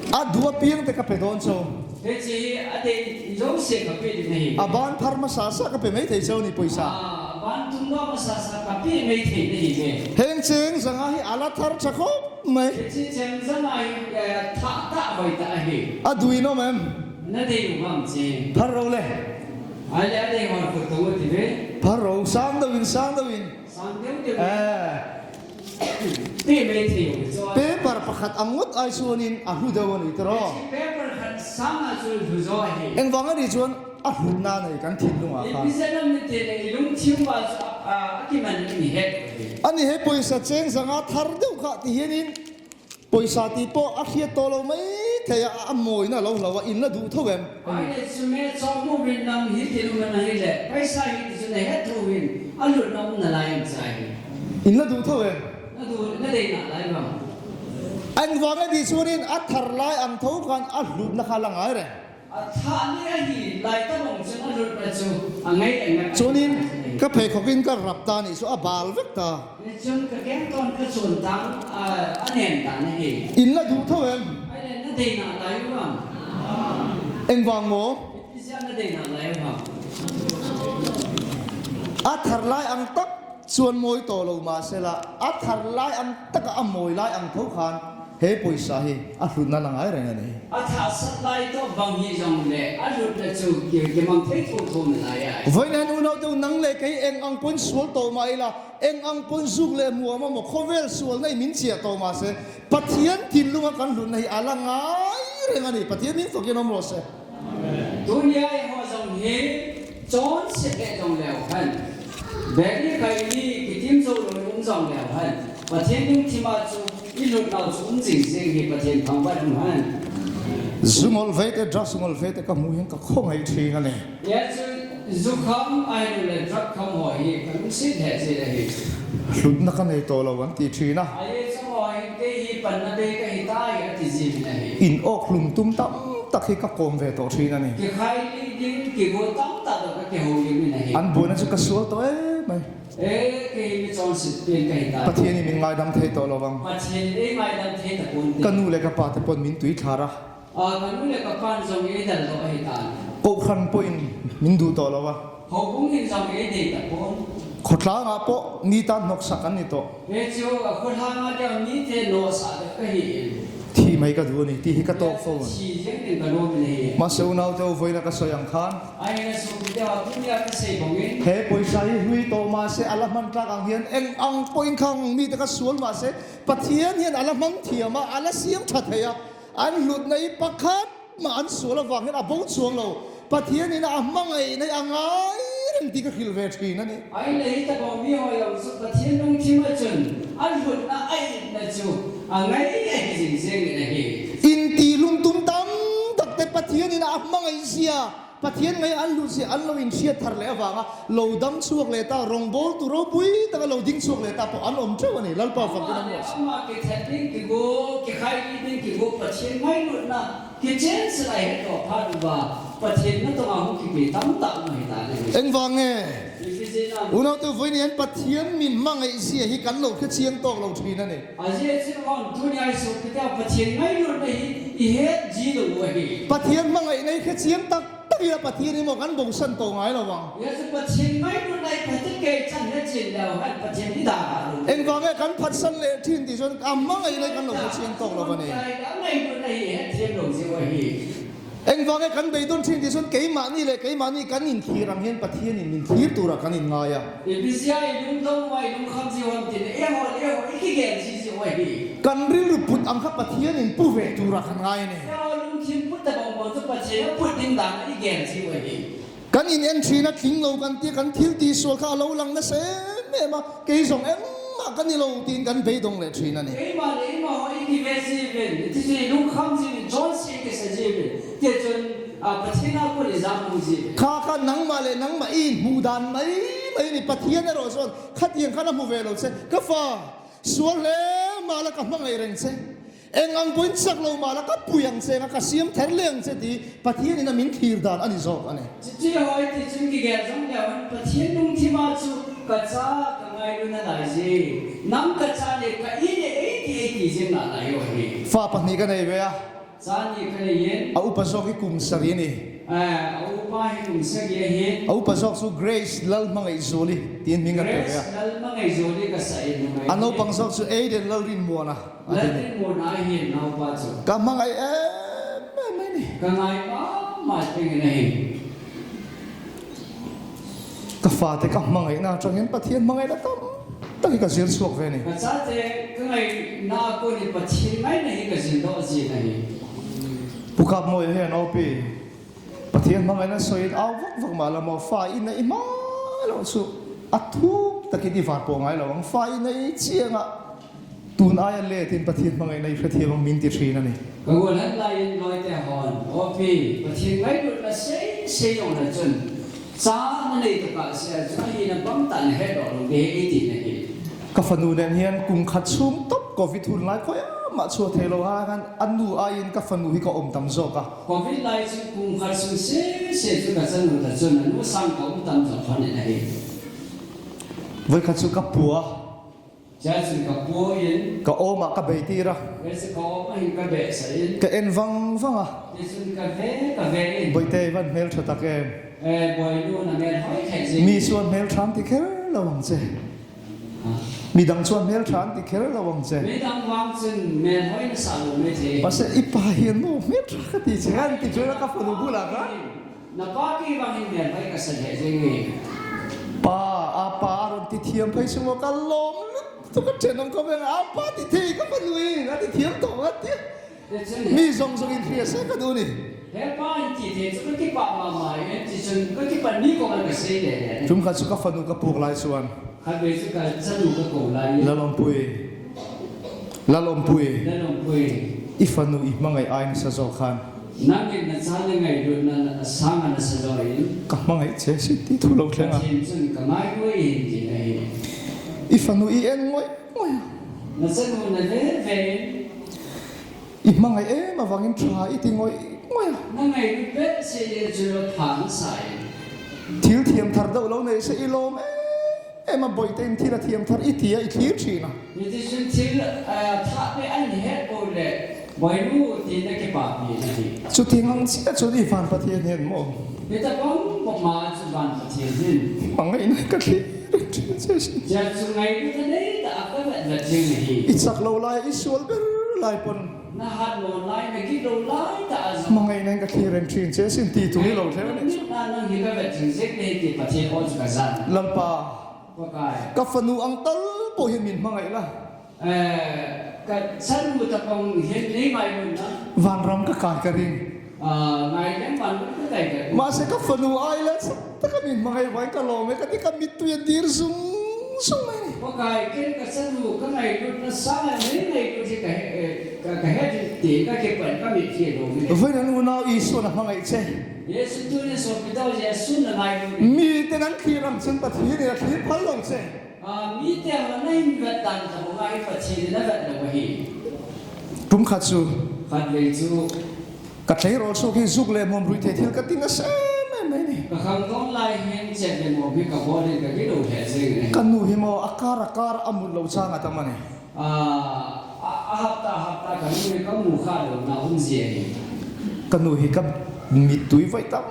A du a piang te ka pe don chu. Hiche hi a dei jouse ka pe ding ahi. A ban thar masa sa ka pe mai thei cheu ni poisa. Ah, a ban tum doh masa sa ka pe mai thei ding ahi ve. Heng cheng janga hi a la thar tha khop mai. Hiche cheng janga hi, eh, thah tah hoi tah ahi. A dui nom em? Na dei u ham che. Phar ro le. Ai le a dei hon khu to ti ve. Phar ro, sang deuh in, sang deuh in. Sang deuh deuh. Eh. Ti mai thei u chu. Paper pakhat a ngot ai chuan in a hlu deuh a ni tiro. Paper khat sanga chu hlu jo ahi. Engvang a ni chuan a hlutna nei kan thinlung a khan. I biza lam ni te le i lungthim uva chu a, a, a kiman ni het. Ani he poisa cheng janga thar deuh kha ti hian in poisa ti pawh a hriat tawh lo mai thei a, a mawina lo hlauh a, in la duh tho em? Ai le chu me chawk mu vin lam hi ti lum na hi le, paisa hi ti chu na het tho vin, a hlutna um nalai em chai. In la duh tho em? Na duh, na dei nalai vang. Engvang a ti chuan in a thar lai ang tho khan a hlutna kha la ngai reng. A thah ni ahi lai ta bang chun a hlutna chu a ngai leng na. Chuan in ka pheikhawk in ka rap ta ni chu a bal vek ta. Ni chun ka keng ton ka chun tang, a, a nen ta na hi. In la duh tho em? Ai le na dei nalai u vang. Engvang maw? Iti sia na dei nalai u vang. A thar lai ang tak chuan mawi tawh lo mah sela, a thar lai ang taka a mawi lai ang tho khan he poisa hi a hlutna la ngai reng a ni. A thah sat lai tawh bang hi zong le a hlutna chu ki, kimang thei tho tho nalai a. Vawiin unau te u nang le kei eng ang pawhin sual tawh mah ila, eng ang pawhin zuk le muam a maw khawvel sualna i min chiah tawh mah se, Pathian thinlunga kan hlutna hi a la ngai reng a ni. Pathian min fakin awm rawh se. Tunia eiho zong hi chonset leh zong leu hen. Beri khai ni kitim zo lo um zong leu hen. Pathian lungthim a chu i lutnau chu um jing jing hi Pathian thangvah um hen. Zu ngol vei te, drugs ngol vei te ka hmu hian ka khawngaih ṭhin a ni. Nia chu zu kham a hin le drug kham ho hi ka lungset lheh jeh a hi. Hlutna ka nei tawh lo an ti ṭhin a. A ye chu ho hi kei hi panna bei ka hi tai a ti jin a hi. In awk hlum tum tam tak hi ka kawm ve tawh ṭhin a ni. Kikhai li ding kigo tam tak lo ka kiho lim in a hi. An buaina chu ka sual tawh em mai. E, kei hi mi chonset pen ka hi tai. Pathian in min ngaidam thei tawh lo vang. Pathian in ei ngaidam thei ta pon te. Ka nu le ka pa te pawhin min tui thlar a. A, ka nu le ka pan zong ei dal tawh ahi tan. Kohhran pawhin min duh tawh lo a. Houbung in zong ei dei ta pon. Khawtlang ah pawh mi tan hnawksak an ni tawh. He chu, a, khawtlang ah dia mi te nawhsah deuh ka hi in. Thi mai ka duh a ni, ti hi ka tawk fo a. Thi ziang in ka lawm in ahi. Mahse unau te u vawiina ka sawi ang khan. Ahi na suk te ho tunia ka sei bawng in. He poisa hi hlui tawh mah se a la hman tlak ang hian eng ang pawhin khang mi te ka sual mah se Pathian hian a la hmang thiam a, a la siam ṭha thei a. An hlutna hi pakhat mah an sual avang hian a bo chuang lo. Pathian in a hmangaihna hi a ngai reng ti ka hrilh ve ṭhin a ni. Ai le hi ta bo mi ho lo chu Pathian lungthim a chun a hlutna a itna chu Angai ahi jing jeng in ahi. Inti lungtum tamtak te Pathian in ahmangai jia, Pathian ngai a an lut jia, an lo insiat thar le avanga, lou dam chuak le ta, rongbol tu ropui taka lou ding chuak le ta, po an um cheu ani, Lalpa fa Ama kinam le mo. Ama kithat ding kigo, kikhai ding kigo, Pathian ngailutna, kichen sila he to pha du ba, Pathian na to ma hu kipe tamtak mo hi ta le. Engvang e. Ipi jeh a? Unaute, voini hin Pathian min mangai jia hi kan lo khe chiang tawk lo thin ani. Ajeh chu hon, tunia i sopite, Pathian ngailutna hi i het ji lou u ahi. Pathian mangaina i khe chiang taktak a Pathian i mo kan bosan to ngai lo vang. Ajeh chu Pathian ngailutna i phatecha chan het chin lou hen, Pathian i da ha lou. Engvang e kan phatsan le thin ti chun a mangaina i kan lo khe chiang tawk lo vang e. Ngailutna hi het chin lou ji u ahi. Engvang e kan beidon thin ti chun keimani le keimani kan inthlir ang hian Pathian in min thlir tura kan inngai a. Ipi jeh a i lungdong uva i lungkham ji u ham tin, eiho le eiho i kigel ji ji u ahi. Kan rilru put ang kha Pathian in pu ve tura kan ngai a ni. Eiho lungthim put tabang bang chu Pathian a put ding dan a i gel ji u ahi. Kan in en thin a tling lo kan ti, kan thil ti sual kha a lo lang nasa em em a, kei zong engmah ka ni lo tiin kan beidong leh thin a ni. Keimah le keimah ho i kive ji uvin, i ti ji, lungkham ji uvin, chonse i kisa ji uvin. Ti chun, a, Pathian a kon i zam mu ji uvin. Kha kha nangmah le nangmah i hmu dan mai mai ni, Pathian erawh chuan khatiang khan a hmu ve lo che. Ka fa, sual hle mah la ka hmangaih reng che. Eng ang pawhin chak lo mah la ka pui ang che, ka siam thar leng che ti Pathian in a min thlir dan a ni zawk a ni. Chuti hawi ti chun kigel zawng deuh in Pathian lungthim a chu ka cha ka ngailutna lai ji. Nang ka cha le ka i le ei ti ei ti zing na lai u hi. Fa pahnih ka nei ve a. Cha ni ka nei in. A upa zawk hi kum sari ni. Eh, a upa hi kum sagi ahi. A upa zawk chu Grace Lalhmangaihzuali tiin hming a pe ve a. Grace Lalhmangaihzuali ka sa in. A naupang zawk chu Aiden Lalrinmuana. Lalrinmuana ahi naupa chu. Ka hmangaih em em mai ni. Ka ngai ma ma teng in ahi. Ka fate ka hmangaihna aṭangin Pathian hmangaihna tam tak hi ka zir chhuak ve ni. Ka chate ka ngaihna a kon in Pathian ngaihna hi ka zir dawn jin ahi. Pu Kapmawi hi a naupi. Pathian hmangaihna sawiin au vak vak mah la maw, fa in a i hma lo chu a thuk takin i vat pawh ngai lo ang, fa in a i chiang a tun aia le tin Pathian hmangaihna i hrethiam ang min ti ṭhin a ni. Ka gual han laiin lawite hon, aw pi, Pathian ngailutna sei sei awm la chun, cha na nei taka sia chu a hina bang tah na het lo lo ve i ti na hi. Ka fanu nen hian kum khat chhung tawp Covid hun lai khawi amah chhuah thei lo a, a nu aiin ka fanu hi ka awm tam zawk a. Covid lai chu kum khat sung se se chu ka chanu ta chun a nu sang ka um tam zawk khan in ahi. Voi khat chu ka pu a. Chua chun ka pu in. Ka awm a ka bei tir a. Ve chu ka awm a hin ka behsah in. Ka en vang vang a. Tichun ka ve, ka ve in. Bawihte, i van hmel ṭha tak em. Eh, Bawinu na hmel hawi thei zing. Mi chuan hmel ṭha an ti kher lo ang che. Midang chuan hmel ṭha an ti kher lo ang che. Midang vang chun hmel hawi nasa lo mai thei. Mahse, i pa hian maw hmel ṭha ka ti che, an ti chuan ka fanu bulah kha. Na pa ki vang in hmel hawi ka sa leh zing e. Pa, a pa a rawn ti thiam phei chu maw ka lawm lutuk a ṭhen ang khawp e, a pa ti thei ka fanu in a ti thiam tawh a ti. Mi zawng zawng in hria se ka duh ni. He pa in ti thei chu ka kipah mah mah in, ti chun ka kipan mi kawngah ka sei leh leh. Tum khat chu ka fanu ka puak lai chuan. Khatvei chu ka chanu ka ko lai. Lalawmpui. Lalawmpui. Lalawmpui. I fanu i hmangaih ai nasa zawk khan. Nangin na cha le ngailutna a sanga nasa zawh in. Ka hmangaih che si ti thu lo thleng a. Pathian chun ka ngai nuai in ti ahi. I fanu i en ngawih ngawih a. Na chanu na ve ve in. I hmangaih em avangin ṭha i ti ngawih ngawih a. Na ngailut behseh le chu lo pha nasa in. Thil thiam thar deuh lo nei se i lawm em em a, Bawihte in thil a thiam thar i ti a i thlir ṭhin a. Hiti chun thil, ah, thah te an het bo le Bawinu tina kipapi na hi. Chutiang ang chiah chun i van Pathian hian maw. Heta bang bang ma chu van Pathian hian. Hmangaihna ka thlir ṭhin che si. Chia chu ngailutna nei ta a ka vet vet ding na hi. I chak lo lai, i sual ber lai pawn. Na hat nawn lai, na git lo lai ta a zawng. Hmangaihna in ka thlir reng ṭhin che sin ti tum hi lo thleng a ni. Nang hi ka vet thing zek nei ti Pathian aw chu ka zan. Lalpa. Pakai. Ka fanu ang tal pawh hi min hmangaih la. Eh, ka chanu tapang hian nei ngai mun na. Vanram ka kai ka ring. Ah, ngai lem vanram ka kai ka ring. Mahse ka fanu ai la sak taka min hmangaih vai ka lawm e ka ti ka mittui a dir zung zung mai ni. Pakai, ken ka chanu ka ngailutna sanga nei ngailut hi ka he, eh, ka, ka he ding ti ka kipan ka mitlhi lou hi. Vawiin unau Isun ahmangai che. Jesu tunin sopite, Jesu na ngailut. Miten an thli ram chun Pathen in athli phal lou che. Ah, miten ana hin vet dan tobang a hi Pathen in avet lou ahi. Tum khat chu. Khatvei chu. Ka tleirol suak hi zuk le mom ruithei thil ka ti nasem em em ni. Ka khangdong lai hin chet le mom hi ka bol in ka gilou lheh jeng e. Ka nu hi maw, a kar a kar a mut lou chang a tam a ni. Ah, a, a hapta, a hapta ka nu hi ka mu kha louna um jia hi. Ka nu hi ka mittui vai tam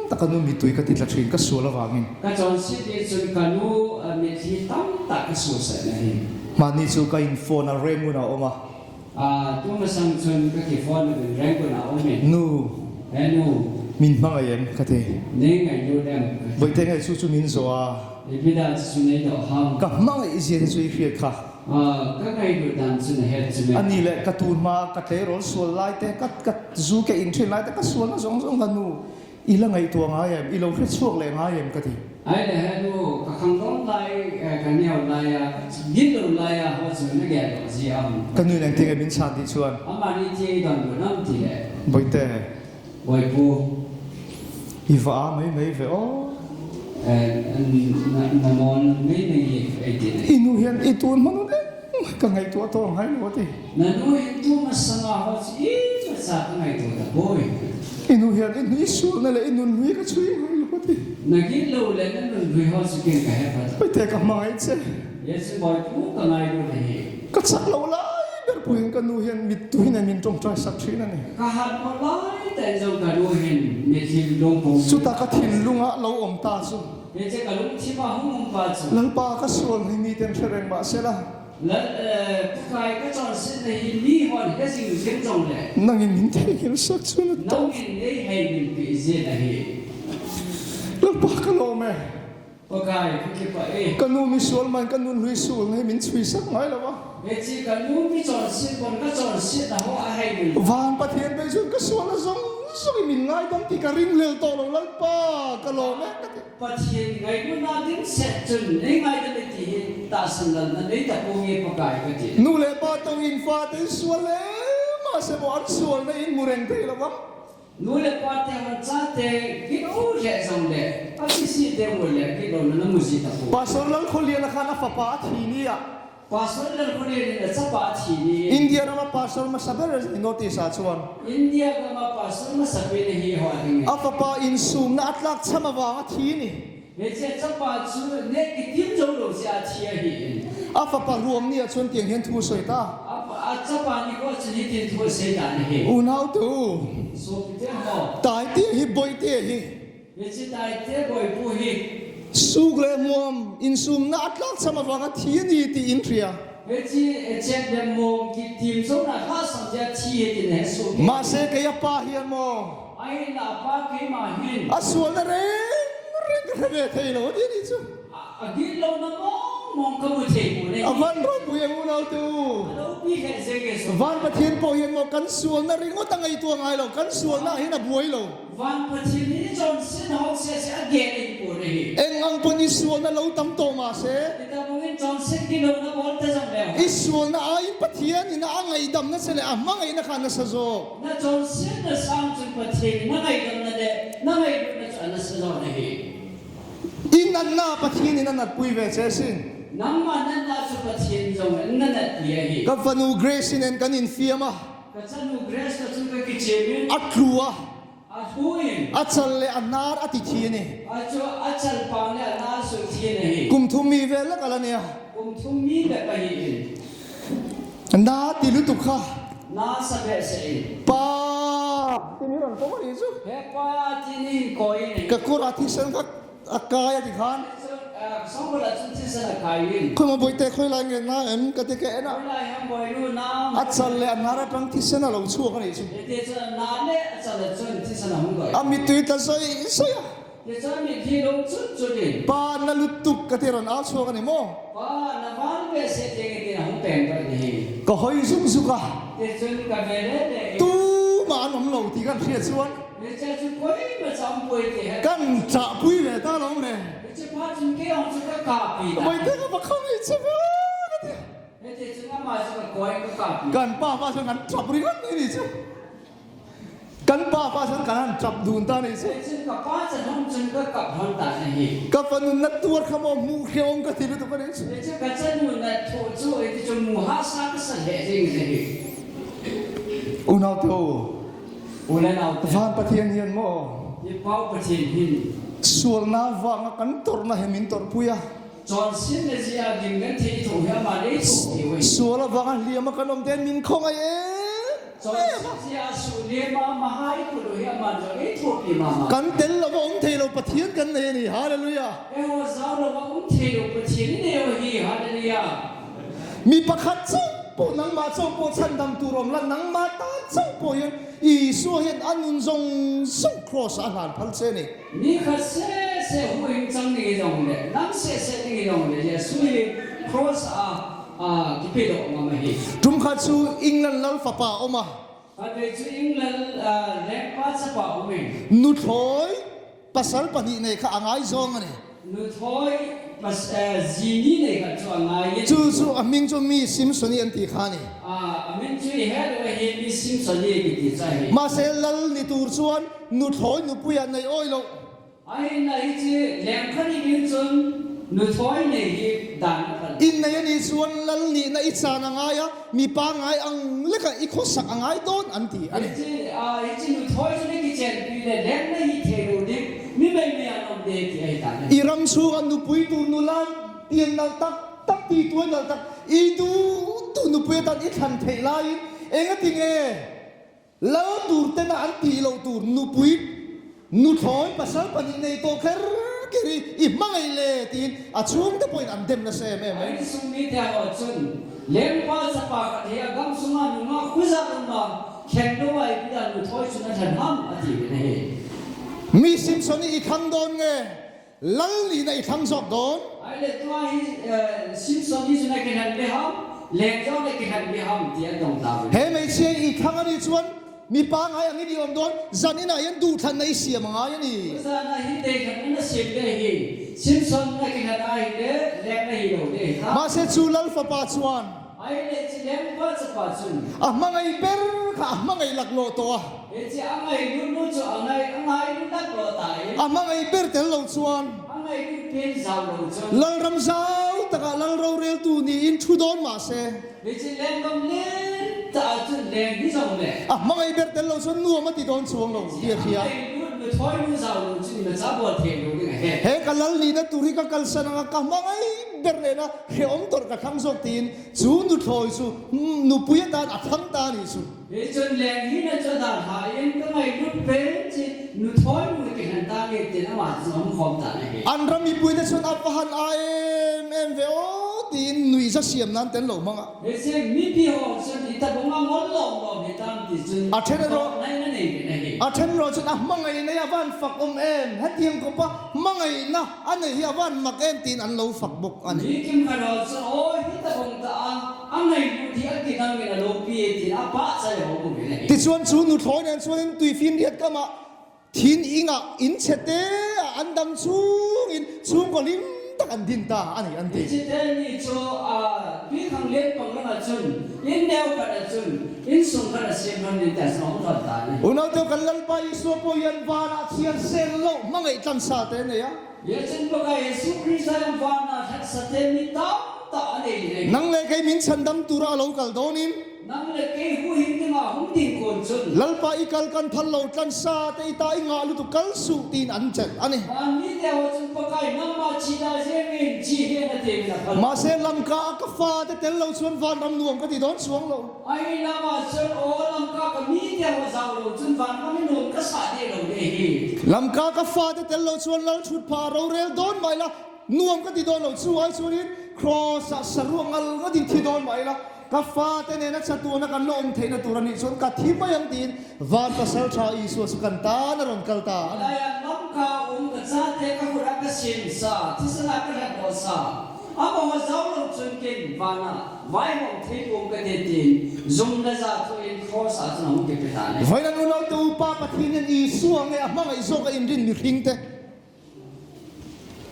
tak, ka nu mittui ka titla thin ka sual avangin. Ka chonset ni chun ka nu, ah, mitlhi tam tak ka sual sah na hi. Mani chu ka in phone a reng un a um a. Ah, tu masang chun ka ki phone a reng un a um e. Nu. Eh, nu. Min hmangai em ka ti. Nei ngailut em ka ti. Boite, ngai chu chu min zo a. Ipi dan chu nei doh ham. Ka hmangai jia chu i hriat kha. Ah, ka ngailut dan chu na het chu me. Ani le ka tun hma ka tleirol sual lai te, ka, ka zu ka in thin lai te, ka sualna zong zong ka nu. I la ngaihtuah ngai em, i lo hre suak le ngai em ka ti. Ahile he nu, ka khangdong lai, eh, ka neo lai a, gilou lai a, ho chu na gel doh ji am. Ka nu in atin a min san ti chuan. Amani ti don bu nam ti le. Boite. Boipu. I va a mai mai ve o. Eh, na, na mon mai mai e, ei ti le. I nu hian i tun hmanu le. Ka ngaihtuah tawh ngai lo a ti. Na nu in tu masanga ho chu imacha ka ngaihtuah ta poi. I nu hian i nu i sualna le i nunhlui ka chhui ngai lo a ti. Na gilou le na nunhlui ho chu ken ka he phat. Boite, ka hmangai che. Yes, boipu, ka ngailut ahi. Ka chak lo lai ber puin ka nu hian mittui in a min ṭawngṭai sak ṭhin a ni. Ka hat mo lai ten jong ka nu hin mitlhi lungpum. Chuta ka thinlung a lo awm ta chu. Hiche ka lungthim a hung um pa chu. Lalpa, ka sual hi miten hre reng mah sela. Lal, eh, Pakai, ka chonsetna hi mi hon he jing jing jong le. Nangin min theihnghilsak chu na tawh. Nangin nei hei min pe jin ahi. Lalpa, ka lawm e. Pakai, ka kipah e. Ka nu misual man, ka nunhlui sualna hi min chhuisak ngai lo a. Hiche ka nu mi chonset pon ka chonsetna ho a hei min. Van Pathian bei chun ka sualna zong zong hi min ngaidam ti ka ring lel tawh lo, Lalpa, ka lawm e ka ti. Pathian ngailutna ding set chun nei ngaidam e ti hi tahsan lalna nei ta poi nge Pakai ka ti. Nu le pa tawh in fate sual le, mahse, bo an sualna in mu reng thei lo vang. Nu le pa te hon chate gilou lheh jong le, a kisih te mu le, gilouna na mu ji ta poi. Pastor Lalkholian a khan a fapa a thi ni a. Pastor Lalkholian in a chapa a thi ni. India rama pastor masa ber in notice a chuan. India gama pastor masa pen ahi ho a ding. A fapa insumna a tlak cham avang a thi ni. Hiche chapa chu neh kitim jou lou jeh a thi ahi. A fapa ruam ni a chuan tiang hian thu a sawi ta. A pa, a chapa nikho a chun hitin thu a sei dan ahi. Unau te u. Sopite ho. Taite hi, Boite hi. Hiche Taite, Boipu hi. Suk le muam, insumna a tlak cham avanga thi a ni tiin hria. Hiche, eh, chet le mong kitim jouna lhasam jeh a thi ahi tin he suk. Mahse, kei a pa hian maw. Ahinla a pa keima hin. A sualna reng reng ka hre ve thei lo a ti ni chu. A, a gitlouna mong mong ka mu thei pon ahi. A van ropui ang unau te u. A lopi lheh jeng e suk. Van Pathian pawh hian maw kan sualna ringawt a ngaihtuah ngai lo, kan sualna ah hian a buai lo. Van Pathian in i chonsetna ho sese a gel ahi pon ahi. Eng ang pawhin i sualna lo tam tawh mah se. Hitabangin chonset gilouna bol ta jong leu. I sualna aiin Pathian in a ngaihdamna che leh a hmangaihna kha a nasa zawk. Na chonsetna sang chun Pathian in na ngaihdamna le na ngailutna chu a nasa zawk ahi. I natna Pathian in a natpui ve che sin. Nangma natna chu Pathian jong in na natpui ahi. Ka fanu Grace in kan infiam a. Ka chanu Grace toh chun ka kichimin. A tlu a. A tlu in. A chal le a nar a ti thi a ni. A chu a chalpang le a nar suh thi a ni. Kum thum mi vel lak a la nia. Kum thum mi vel ahi in. Na ti lutuk kha. Na sa behseh in. Pa! Ti ni ran ko ni chu. He pa ti ni ko in. Ka kawr a thisen kha. A kai a ti khan. Chun, ah, songkul a chun thisen a kai in. Khoi ma Boite, khoi lai ngen na em ka ti keh na. Khoi lai ham Boinu na. A chal le a nar atang thisen a lo chhuak a ni chu. Hiti chun a nar le a chal a chun thisen a hung koi. A mittui tla zoi zoi a. Ti chun mittui lo chut chut in. Pa na lutuk ka ti ran a chhuak a ni maw. Pa na van behseh teng in a hung peng ka ni. Ka hoi zuk zuk a. Ti chun ka ve le le. Tuma an awm lo ti kan hriat chuan. Kan chahpui ve ta lo le. Hiche phat chun kei jong chu kakap pi ta. Moite kapa khang hiche ve. Hiti chun ama chu kakoi kakap pi. Kan pa pa chu kan trap ri kan ni chu. Kan pa pa chun kan trap dun ta ni chu. Hichun kapa chan hung chun kakap hon ta ahi. Kapa nun na tuar kha mo mu khe ong kati lutuk ahi chu. Hichu kachanu nathu chu hiti chun mu hahsa kasa lheh jeng ahi. Unau te u. U le nau te. Van Pathen hin mo. Hi Pau Pathen hin. Sualna vanga kan torna hi min tor pui a. Chonsetna jeh a gim genthei i thoh hi aman ei thoh peh uve. Sual a vanga liam a kan um ten min khongai e. Chonset jeh a suhliam a maha i put u hi aman jong ei thoh peh mama. Kan tel lou a um thei lou Pathen kan nei ahi. Hallelujah. Eiho jao lou a um thei lou Pathen i nei u ahi. Hallelujah. Mi pakhat chauh po, nangma chauh po, changdam tur um la, nangma ta chauh po hin, Jesu hin anun jong jong cross a alhan phal cheh e. Mi khat seh seh huhhing chang ding hijongle, nam seh seh ding hijongle, Jesu hi cross a, a, kipedoh ngam ahi. Tum khat chu England lal fapa um a. Khatvei chu England, a, lengpa chapa um e. Nuthloi pasal pahnih nei kha angai jong ahi. Nuthloi pas-, eh, ji ni nei kha chu angai e. Chu chu amin chu mi Simpson ni anti kha ahi. Ah, amin chu ihet u ahi, mi Simpson ni kiti chu ahi. Mahse lal ni tur chuan nuthloi nupui a nei oi lou. Ahinla hiche lengkha ni ding chun nuthloi nei hi dan a pan. In nei ani chuan lal nihna i chan angai a, mi pangngai ang leka i khawsak angai dawn an ti a ni. Hiche, ah, hiche nuthloi chu na kichenpi le leng na hi thei lo ding, mi mei mei an awm de ti ahi ta ni. I ram chhunga nupui tur nula, ti nal tak tak, ti tuai nal tak, i duhduh nupui atan i thlan theih laiin, engatinge? Lal tur tena an tih loh tur nupui, nuthloi pasal pahnih nei tawh kher kher hi i hmangai le tiin a chhungte pawhin an dem nasa em em. A insung mite ho chun, lengpa chapa khat hi a gam sunga nungah khuza um a, khen lo a ipi dan nuthloi chu na thlan ham a ti ve na hi. Mi Simpson hi i khang dawn nge? Lal nihna i thlang zawk dawn. Ahile tua hi, eh, Simpson ni chu na kihlan be ham, leng jong na kihlan be ham, ti a dong ta ve. He hmeichhia i thlang a ni chuan, mi pangngai angin i awm dawn, zan inah hian duhthlanna i siam a ngai a ni. Zan a hi deihthlanna na siam be hi, Simpson na kihlan a hi le, leng na hi lo de ta. Mahse chu lal fapa chuan. Ahile chu lengpa chapa chun. A hmangai ber kha a hmangai laklawh tawh a. Hiche a ngailut nu chu a ngai, a ngailut laklawh ta e. A hmangai ber tel lo chuan. A ngailut pen zau lo chuan. Lalram zau taka lal roreltu niin thu dawn mah se. Hiche lengkam len ta a chun leng hi zong le. A hmangai ber tel lo chuan nuam a ti dawn chuang lo, hiche tia hria. A ngailut nuthloi nu zau lo chun na cha bawl thei lo ding a he. He ka lal nihna tur hi ka kalsan anga ka hmangai ber nena hre awm tawrh ka thlang zawk tiin. Chu nuthloi chu, mm, nupui atan a thlang ta ni chu. Hichun leng hi na chu dan ha in ka ngailut pen chu nuthloi nu kihlan ta nge tin ama chu hung khawm ta na hi. An ram mipuite chuan a va han a em em ve aw tiin nuihza siam nan ten lo hmang a. Hiche mipi ho chun i tabunga ngol lawm lawm hi tam ti chun a then erawh, nai na nei ve na hi. A then erawh chun a hmangaina hi a van fak awm em, hetiang kawpa hmangaina a nei hi a van mak em tiin an lo fak bawk a ni. Mi kim khat ho chu, aw, hi ta bawng ta a, a ngailut hi a kidang in a lo pi e, tiin a pahchai ho mu ve na hi. Tichuan chu nuthloi nen chuan in tuifin riat kama thin inga in chhete a an dam chungin chhungkaw hlim tak an din ta a ni an ti. Hiche te ni chu, a, tuikhang lian pang lama chun, in neu khat a chun, insung khat a siam hman in ta chun a hung thon ta ni. Unaute kan Lalpa Isua pawh hian vana chian sen lo hmangaih tlansa te nei a. Hia chun Pakai Jesu Krista in vana thlasate mi tam tah a nei le. Nang leh kei min chhandam tura a lo kal dawnin. Nang leh kei huhhing dinga hung ding kun chun. Lalpa i kal kan phal lo tlansate i ta i ngah lutuk kal suh tiin an chet a ni. Van mite ho chun Pakai nangma chida jengin chi hian a ti min a phal. Mahse Lamka a ka fate tel lo chuan vanram nuam ka ti dawn chuang lo. Ahi lama chuan aw Lamka ka mite ho zau lo chun vanram hi nuam ka sa deh lo deh hi. Lamka ka fate tel lo chuan lal thutpha rorel dawn mah ila nuam ka ti dawn lo chu ai chuan in cross ah saruak ngal ngal in thi dawn mah ila ka fate nena chatuana kan lo awm theihna tur a nih chuan ka thi mai ang tiin van pasal ṭha Isua chu kan tan a rawn kal ta a ni. Laiah Lamka um ka chate ka khut a ka sin sa, thisana ka hlat dawn sa. Amaho zau lo chun ken vana vaihawm thei pawm ka ti, tiin zumna za thu in cross ah chuan a hung kipe ta ni. Vawinan unaute upa Pathian in Isua nge a hmangaih zawk a inrin mihringte.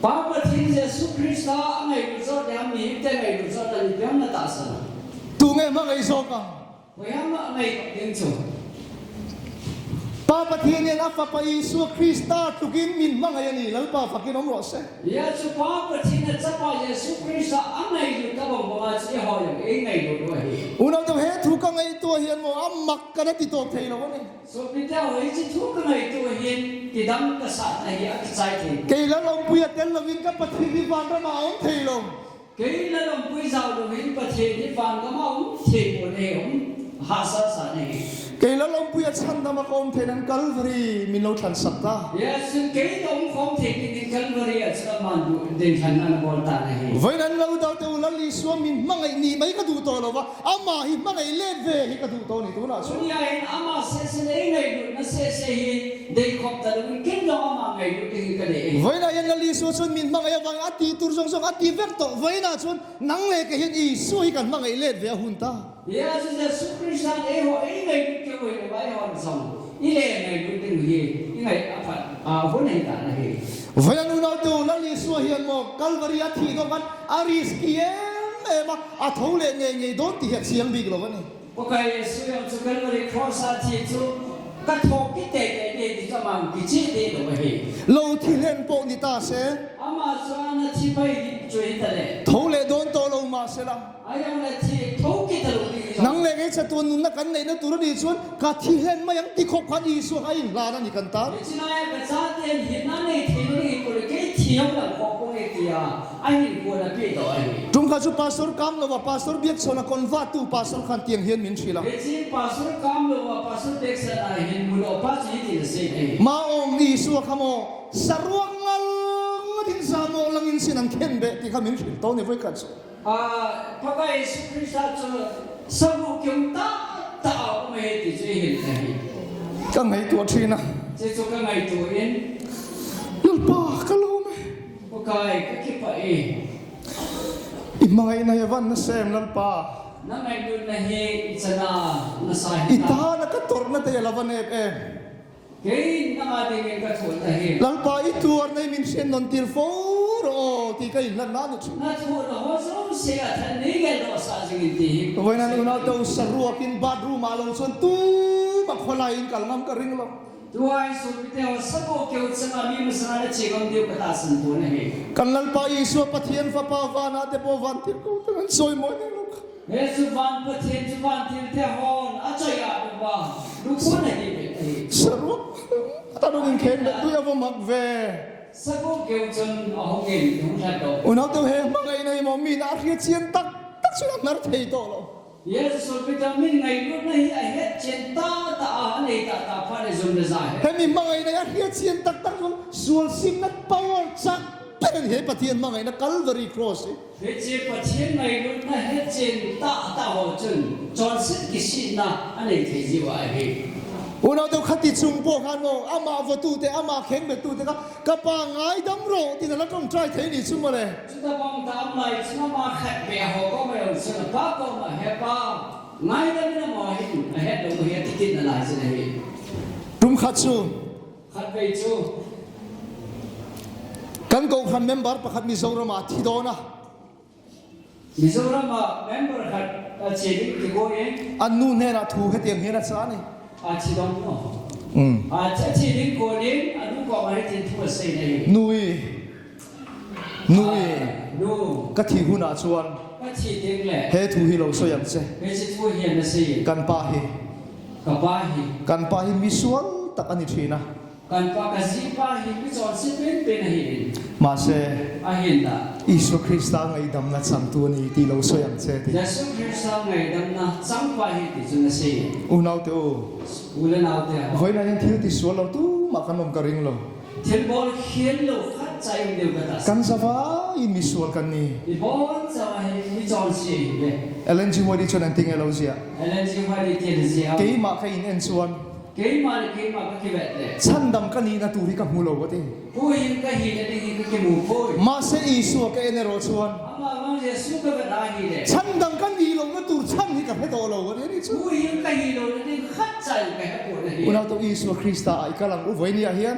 Pa Pathen Jesu Christa angailut jot le, mihemte angailut jot le, ipi ham natahsan a? Tu nge hmangai jo ka. Koiham angailut ding chu? Pa Pathen in a Fapa Jesu Christa tukin min hmangai ahi, Lalpa phakin um ro se. Hijeh chun Pa Pathen in a Chapa Jesu Christa angailut tobang banga chu eiho jong eingailut u ahi. Unaute, hethu kangaito ahin mo, amak kana tito thei lou ahi. Sopite ho, hiche thu kangaito hin kidam kasah ahi, akichai thei. Kei lal umpui a tel louvin ka Pathen hi vanram a um thei lou. Kei lal umpui jao louvin Pathen hi vanram a um thei pon ahi, um hahsa sa ahi. Kei lal umpui a changdam a ka um thei nan Calvary min lou lhansah ta. Hijeh chun kei ka umkhom thei dingin Calvary a chun aman ding lhan ana bol tan ahi. Vaina lou dau te u Lal Jesu min hmangai ni mai ka duh to lou va. Ama hi hmangai let ve hi ka duh to ni tuna chu. Tunia hin ama sese le ngailutna sese hi deikhop talouvin ken jong ama ngailut ding hi kadei e. Vaina hin Lal Jesu chun min hmangai a vang ati tur jong jong ati vek to. Vaina chun nang le kei hin Jesu hi kan hmangai let ve a hun ta. Hijeh chun Jesu Christa in eiho eingailut kei u hi le vai hon jong ile ngailut ding hi ingai aphat a hun hi ta ahi. Vaina unaute u Lal Jesu hin mo Calvary a thi dong khan a risk em em a, athou le ngei ngei don ti het siang bik lou ahi. Pakai Jesu jong chu Calvary Cross a thi chu ka thou kit teitei ding ti chu aman kicheh ding lou ahi. Lou thilhen po ni ta se. Ama chu ana thi pai chu hita le. Thou le don to lou ma se la. Ahijongle thi thou kit talou ding ahi. Nang le kei chatuan nunna kan neina tur ahi chun ka thilhen mai ang ti khop khan Jesu a hin lhana ni kan ta. Hiche lai a ka chaten hinna nei thei lou ding ahi, koi le kei thi hou lam khop kong e tia. Ahin kona pi to ahi. Tum kha chu Pastor Kamlou a, Pastor Biakchon a convert tu Pastor khan tiang hin min thila. Hiche Pastor Kamlou a, Pastor Biakchon a hin mu lou pa chu hiti na sei ahi. Ma ong ni su kha mo, saruak ngal ngal din sa mo langin sin ang khen be ti kha min thil to ni voi khat chu. A, Pakai Jesu Christa chu sabu kiung ta ta a um e ti chu hin ahi. Ka ngaito thina. Chu chu ka ngaito in. Lalpa ka lou me. Pakai, ka kipah e. I hmangaina hi avan nasem Lalpa. Na ngailutna hi i chana nasa hi ta. I tahsa na ka torna te la van e. Kei nanga dingin ka thot ahi. Lalpa i tuarna i min seinon til fo ro ti ka inlhanna ni chu. Na thot ho jouse a thanei geldoh sah jingin ti hi. Vaina unaute u saruak in bathroom a lou chun tuma kholai in kal ngam ka ring lou. Tua hi sopite ho, sabu keu changa mi masanga na che ngam diu ka tahsan pon ahi. Kan Lalpa Jesu Pathen Fapa vana te po vantil kou te ngan soi mo ne lou. Hichu van Pathen chu vantil te hon achoi a uva lukhu na hi ve ahi. Saruak. Tanu ding khen le tu ya vo mak ve. Sabu keu chun ahung in hung lhat doh. Unaute u he hmangaina hi mo mi na hriet chen tak tak chu na nar thei to lou. Jesu Christa min ngailutna hi ahet chen tah tah a, anei tah tah phat le jum le ja he. Hemi hmangaina hi ahriet chen tak tak jong sual simna power chak pen hi Pathen hmangaina Calvary Cross hi. Hiche Pathen ngailutna het chen tah tah ho chun chonset kisihna anei thei jiu ahi. Unaute u khati chung po khan mo, ama vo tu te, ama kheng be tu te kha, ka pa ngaidam ro, tina la tong try thei ni chu mo le. Chuta bang tam lai chun ama khat be ho koma jong chun apa koma, he pa, ngaidam in amaho hin ahet lou hi ati kit nalai chun ahi. Tum khat chu. Khatvei chu. Kan kou khan member pakhat Mizoram a thi don a. Mizoram a member khat ache ding kikoi e. Anu nena thu hetiang hin acha ni. Ache don no. Um. Ache, ache ding kon in, anu koma hitin thu asei nei. Nu i. Nu i. Nu. Ka thi hun a chuan. Ka thi ding le. He thu hi lo soi ang che. Hiche thu hi ana sei. Kan pa hi. Ka pa hi. Kan pa hi misual tak ani thina. Kan pa ka jipa hi michonse penpen ahi in. Mahse. Ahinla. Isu Krista ngaidamna changtu ani ti lo soi ang che ti. Jesu Krista ngaidamna changpa hi ti chu na sei. Unaute u. U le naute u. Vaina hin thil ti sual lo tuma kan um ka ring lo. Thil bol khel lo khat cha i um diu ka ta. Kan zavai in misual kan ni. I bol zavai hi michonse hi ve. Ellen G. White chun an ti nge lo jia. Ellen G. White ti jia. Keima ka in en chuan. Keima le keima ka kivet le. Chhandam ka nihna tur hi ka hmu lo ati. Huhhing ka hina ding hi ka kimu poi. Mahse Isua ka en erawh chuan. Amavang Jesu ka vet a ahile. Chhandam ka nih lohna tur chhan hi ka hre tawh lo ati a ni chu. Huhhing ka hi lohna ding khat cha Unau teu, Isua Krista a i kal ang u voi ni ahin.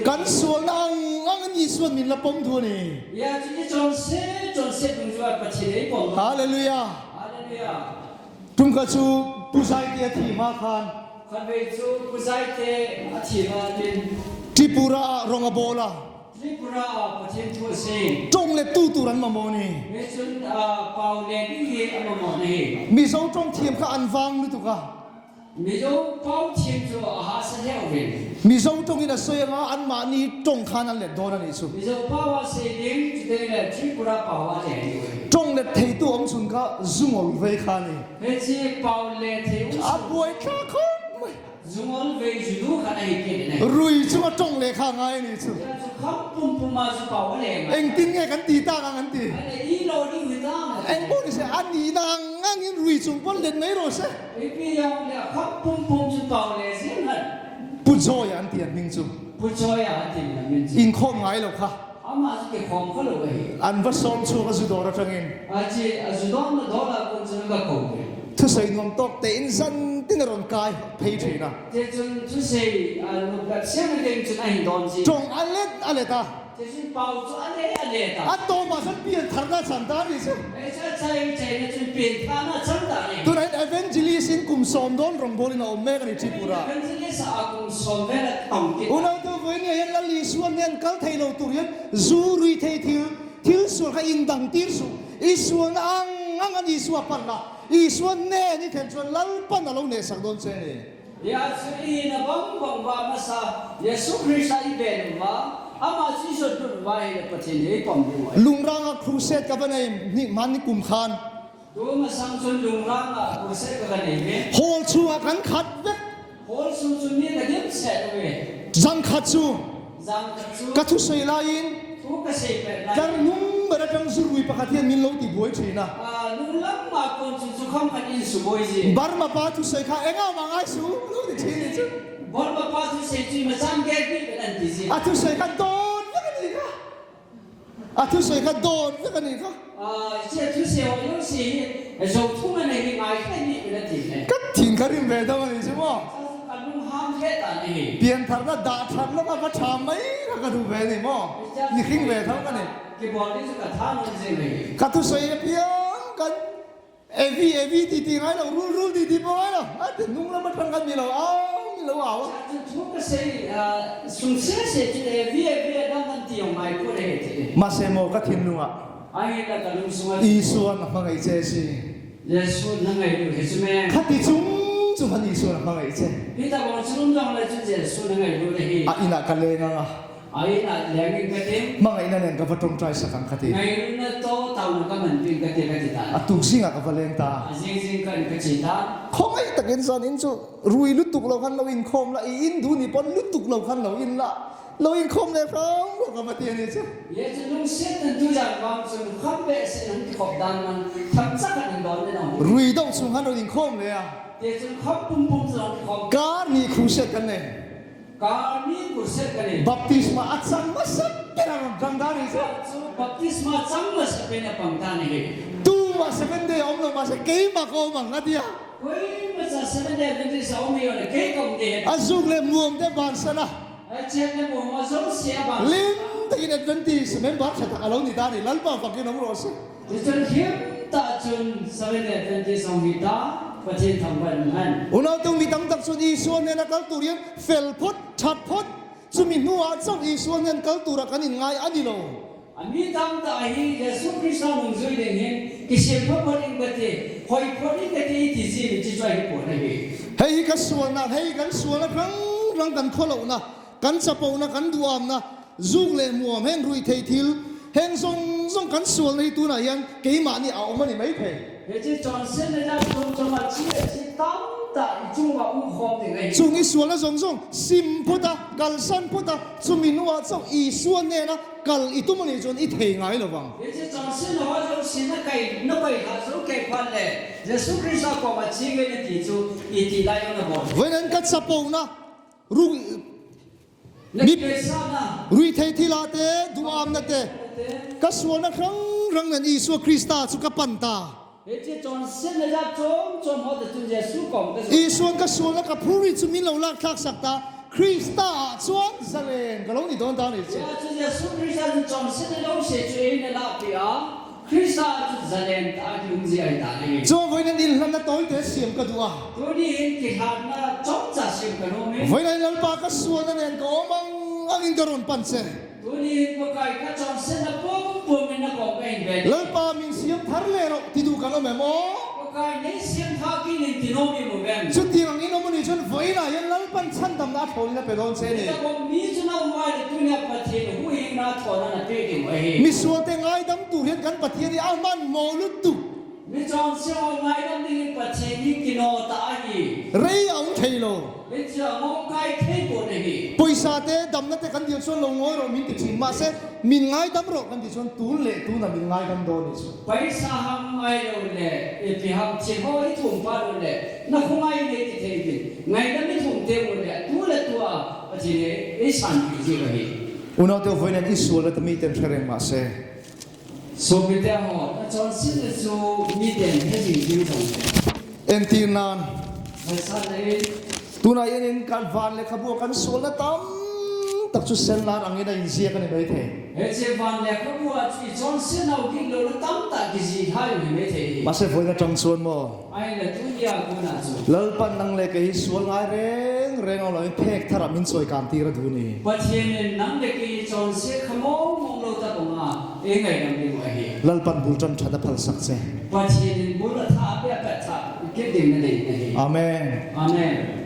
Kan sualna ang ang in Isuan min la pom diu ahi. Hallelujah. Tum khat chu Pu Zaite a thi ma khan. Tripura a rong a bol a. Tong le tu tur an mamo ni. Mizo tong thiem kha an vang lutuk a. Mizo tong in a soi anga anmani tong khan an let don ahi chu. Tong let thei tu um chun kha zungol vei kha ni. A buai tha khom mai. Rui chunga tong le kha ngai ni chu. Engtin nge kan ti ta ngang an ti. Eng bol ni se, ani na ngang in rui chung pon let mai ro se. Pu Joy an ti an hming chu. Inkhom ngai lo kha. An va som chu ka zu dor atangin. Thusei nuam tawk te in zan tin a ron kai phei thina. Tong a let a let a. A tawm a san pian tharna chan ta ni chu. Tuna in evangelist in kum som don rong bol in a om mek ani Tripura. Unau teu, voi ni hin Lal Isuan nen kal thei lo tur hin zu rui thei thil, thil sual kha in dang tir su. Isuan ang ang an Isua pan la. Isuan nen i then chuan Lalpan a lo neh sak don che ni. Hia chu i na bang bang va masa, Jesu Krista i be lo va, ama chu i zot lut va hi le Pathian hi pom ding. Lungrang a crusade ka va nei ni man ni kum khan. Tu masang chun Lungrang a crusade ka va nei ni. Hall chu a kan khat vek. Hall chu chu ni ka dim se ve. Zang khat chu. Zang khat chu. Ka thusei lai in. Thu ka sei pet lai. Kar nung ber atang zu rui pakhat hian min lo ti buai thin a. Ah, nung lam ma kon chu chu kham khat in su buai ji. Burma pa thusei kha enga ma ngai su lo ti thin chu. Burma pa thusei chu ma chang ge bi kan ti ji. A thusei kha don vek a ni kha. A thusei kha don vek a ni kha. Ah, che thusei ho yo si. E zo thu ma nei ngai kha ni kan ti ne. Ka thin ka rim ve dam a ni chu mo. Pian thar na da thar na ka va tham mai ka ka du ve ni mo. Ni khing ve thau ka ni. Ka thusei a piang kan. Evi, evi ti ti ngai lo, rul, rul ti ti po ngai lo. A ti nung la ma thang kan mi lo, au, mi lo, au. Ma se mo ka thinlung a. Isuan a hmangai che si. Jesu na ngai lu hi chu me. Khati chung chung han Isuan a hmangai che. Peter bang chung dang le chu Jesu na ngai lu le hi. A ina ka le nga nga. A ina le ngin ka tin. Hmangaina nen ka va tong trai sak ang ka ti. Ngai lu na to tau na ka man tin ka ti ka ti ta. A tuk zing a ka va leng ta. A zing zing ka ka chi ta. Khongai takin zan in chu rui lutuk lo khan lo in khom la i in du ni pon lutuk lo khan lo in la. Lo in khom le ram lo ka va ti a ni chu. Ye chu lungsiat nan tu zan bang chu kham be se nan ti khop dan nan tham chak kan don le na. Rui do chung khan lo in khom le a. Te chu kham pum pum chu nan ti khop. Kar ni crusade kan nei. Kar ni crusade kan nei. Baptisma a chang masa pen a ron dang dan ni chu. Chu baptisma chang masa pen a pang ta ni. Tu ma seven day om lo ma se keima ko mang a ti a. Koima cha seven day Adventist a om hi ole kei ka om de. A zuk le muam te ban sana. A chet le muam a zo sia ban. Lim takin Adventist member cha ta ka lo ni ta ni Lalpa fakin om ro se. Tichun him ta chun seven day Adventist a om hi ta. Pathian thangvah in um hen. Unau teu mi tam tak chun Isuan nena kal tur in fel phot, that phot. Chumi hnuah chauh Isuan nen kal tura kan inngai a ni lo. A mi tam tah hi Jesu Krista nungzui ding hin, kisem phot phot in ka ti, hoi phot in ka ti, i ti zi mi chi chu ahi pon ahi. Hei hi ka sualna, hei kan sualna hrang hrang kan khawlohna, kan chapona, kan duhamna, zuk leh muam heng rui thei thil, heng zawng zawng kan sualna hi tunah hian keimahni a awm a ni mai thei. Hiche chonsetna jat chom chom a chi a chi tam tah i chunga um khawm ding ahi. Chung i sualna zawng zawng sim phut a, kalsan phut a, chumi hnuah chauh Isua nena kal i tum a nih chuan i thei ngai lo vang. Hiche chonsetna ho zawng sim na kai, na kai kha zawng kai phat le Jesu Krista kawmah chi nge na ti chu i tih lai lo na bawl. Vawiin ka chapona, ru-, Mi, rui thei thila te, duhamna te, ka sualna hrang hrang nen Isua Krista chu ka pan ta. Hiche chonsetna jat chom chom ho toh chun Jesu kom ka Isuan ka sualna ka phuri chu min lo lak thak sak ta. Krista a chuan zalen ka lo ni dawn ta ni che. Tua chu Jesu Krista chun chonsetna lo se chu ei na la pi a. Krista chu zalen ta a ki um ji ai ta ni. Chuan vawiin in hlanna tawi te siam ka duh a. Tuni in ki hlanna chom cha siam ka lo mi. Vawiin in Lalpa ka sualna nen ka awm ang ang in ka rawn pan che. Tuni hin Pakai ka chonsetna pum pum in na kawm ka hin ve. Lalpa min siam thar le rawh ti duh kan awm em aw? Pakai nei siam tha kei nin ti nawm i mu vem. Chutiang in awm a ni chuan vawiinah hian Lalpan chhandamna a thlawnin a pe dawn che a ni. Hitabawk mi chu na um ai le tunia Pathian huhhingna a thlawna na pek i mu ahi. Misualte ngaidam tur hian kan Pathian hi a hman maw lutuk. Mi chonse ho ngaidam dingin Pathian hi kinaw ta ahi. Rei a um thei lo. Michia ngawngkai thei pawh na hi. Pawisa te damna te kan dil chuan lo ngawi rawh min ti ṭhin mahse, min ngaidam rawh kan ti chuan tun leh tuna min ngaidam dawn ni chu. Paisa ham ngai lo le, ipi ham thil ho i thum pha lo le, na khawngai nei ti thei uvin. Ngaidam i thum te u le, tu le tu a, Pathian e, ei san pi zia ka hi. Unaute vawiin i sual le ta mi ten hre reng mahse. Sopite ho, na chonsetna chu miten he jing ding chang. Entir nan. Hmaisa nei. Tuna in kan van leh khabu kan sualna tam tak chu senlar angin a inziak a ni mai thei. Hiche van leh khabu a chu i chonsetna u dik lo na tam tak kizi thei u hi mai thei. Mahse vawiin aṭang chuan maw? Ai la tunia kona chu. Lalpan nang le kei hi sual ngai reng reng ang lo in phek thar ah min chawi kan tir a duh ni. Pathian in nang le kei chonse kha mawng mawng lo ta banga ei ngaidam ding u ahi. Lalpan bul ṭan ṭhat a phal sak che. Pathian in bul a tha a pe a pat tha kit ding na nei na hi. Amen. Amen.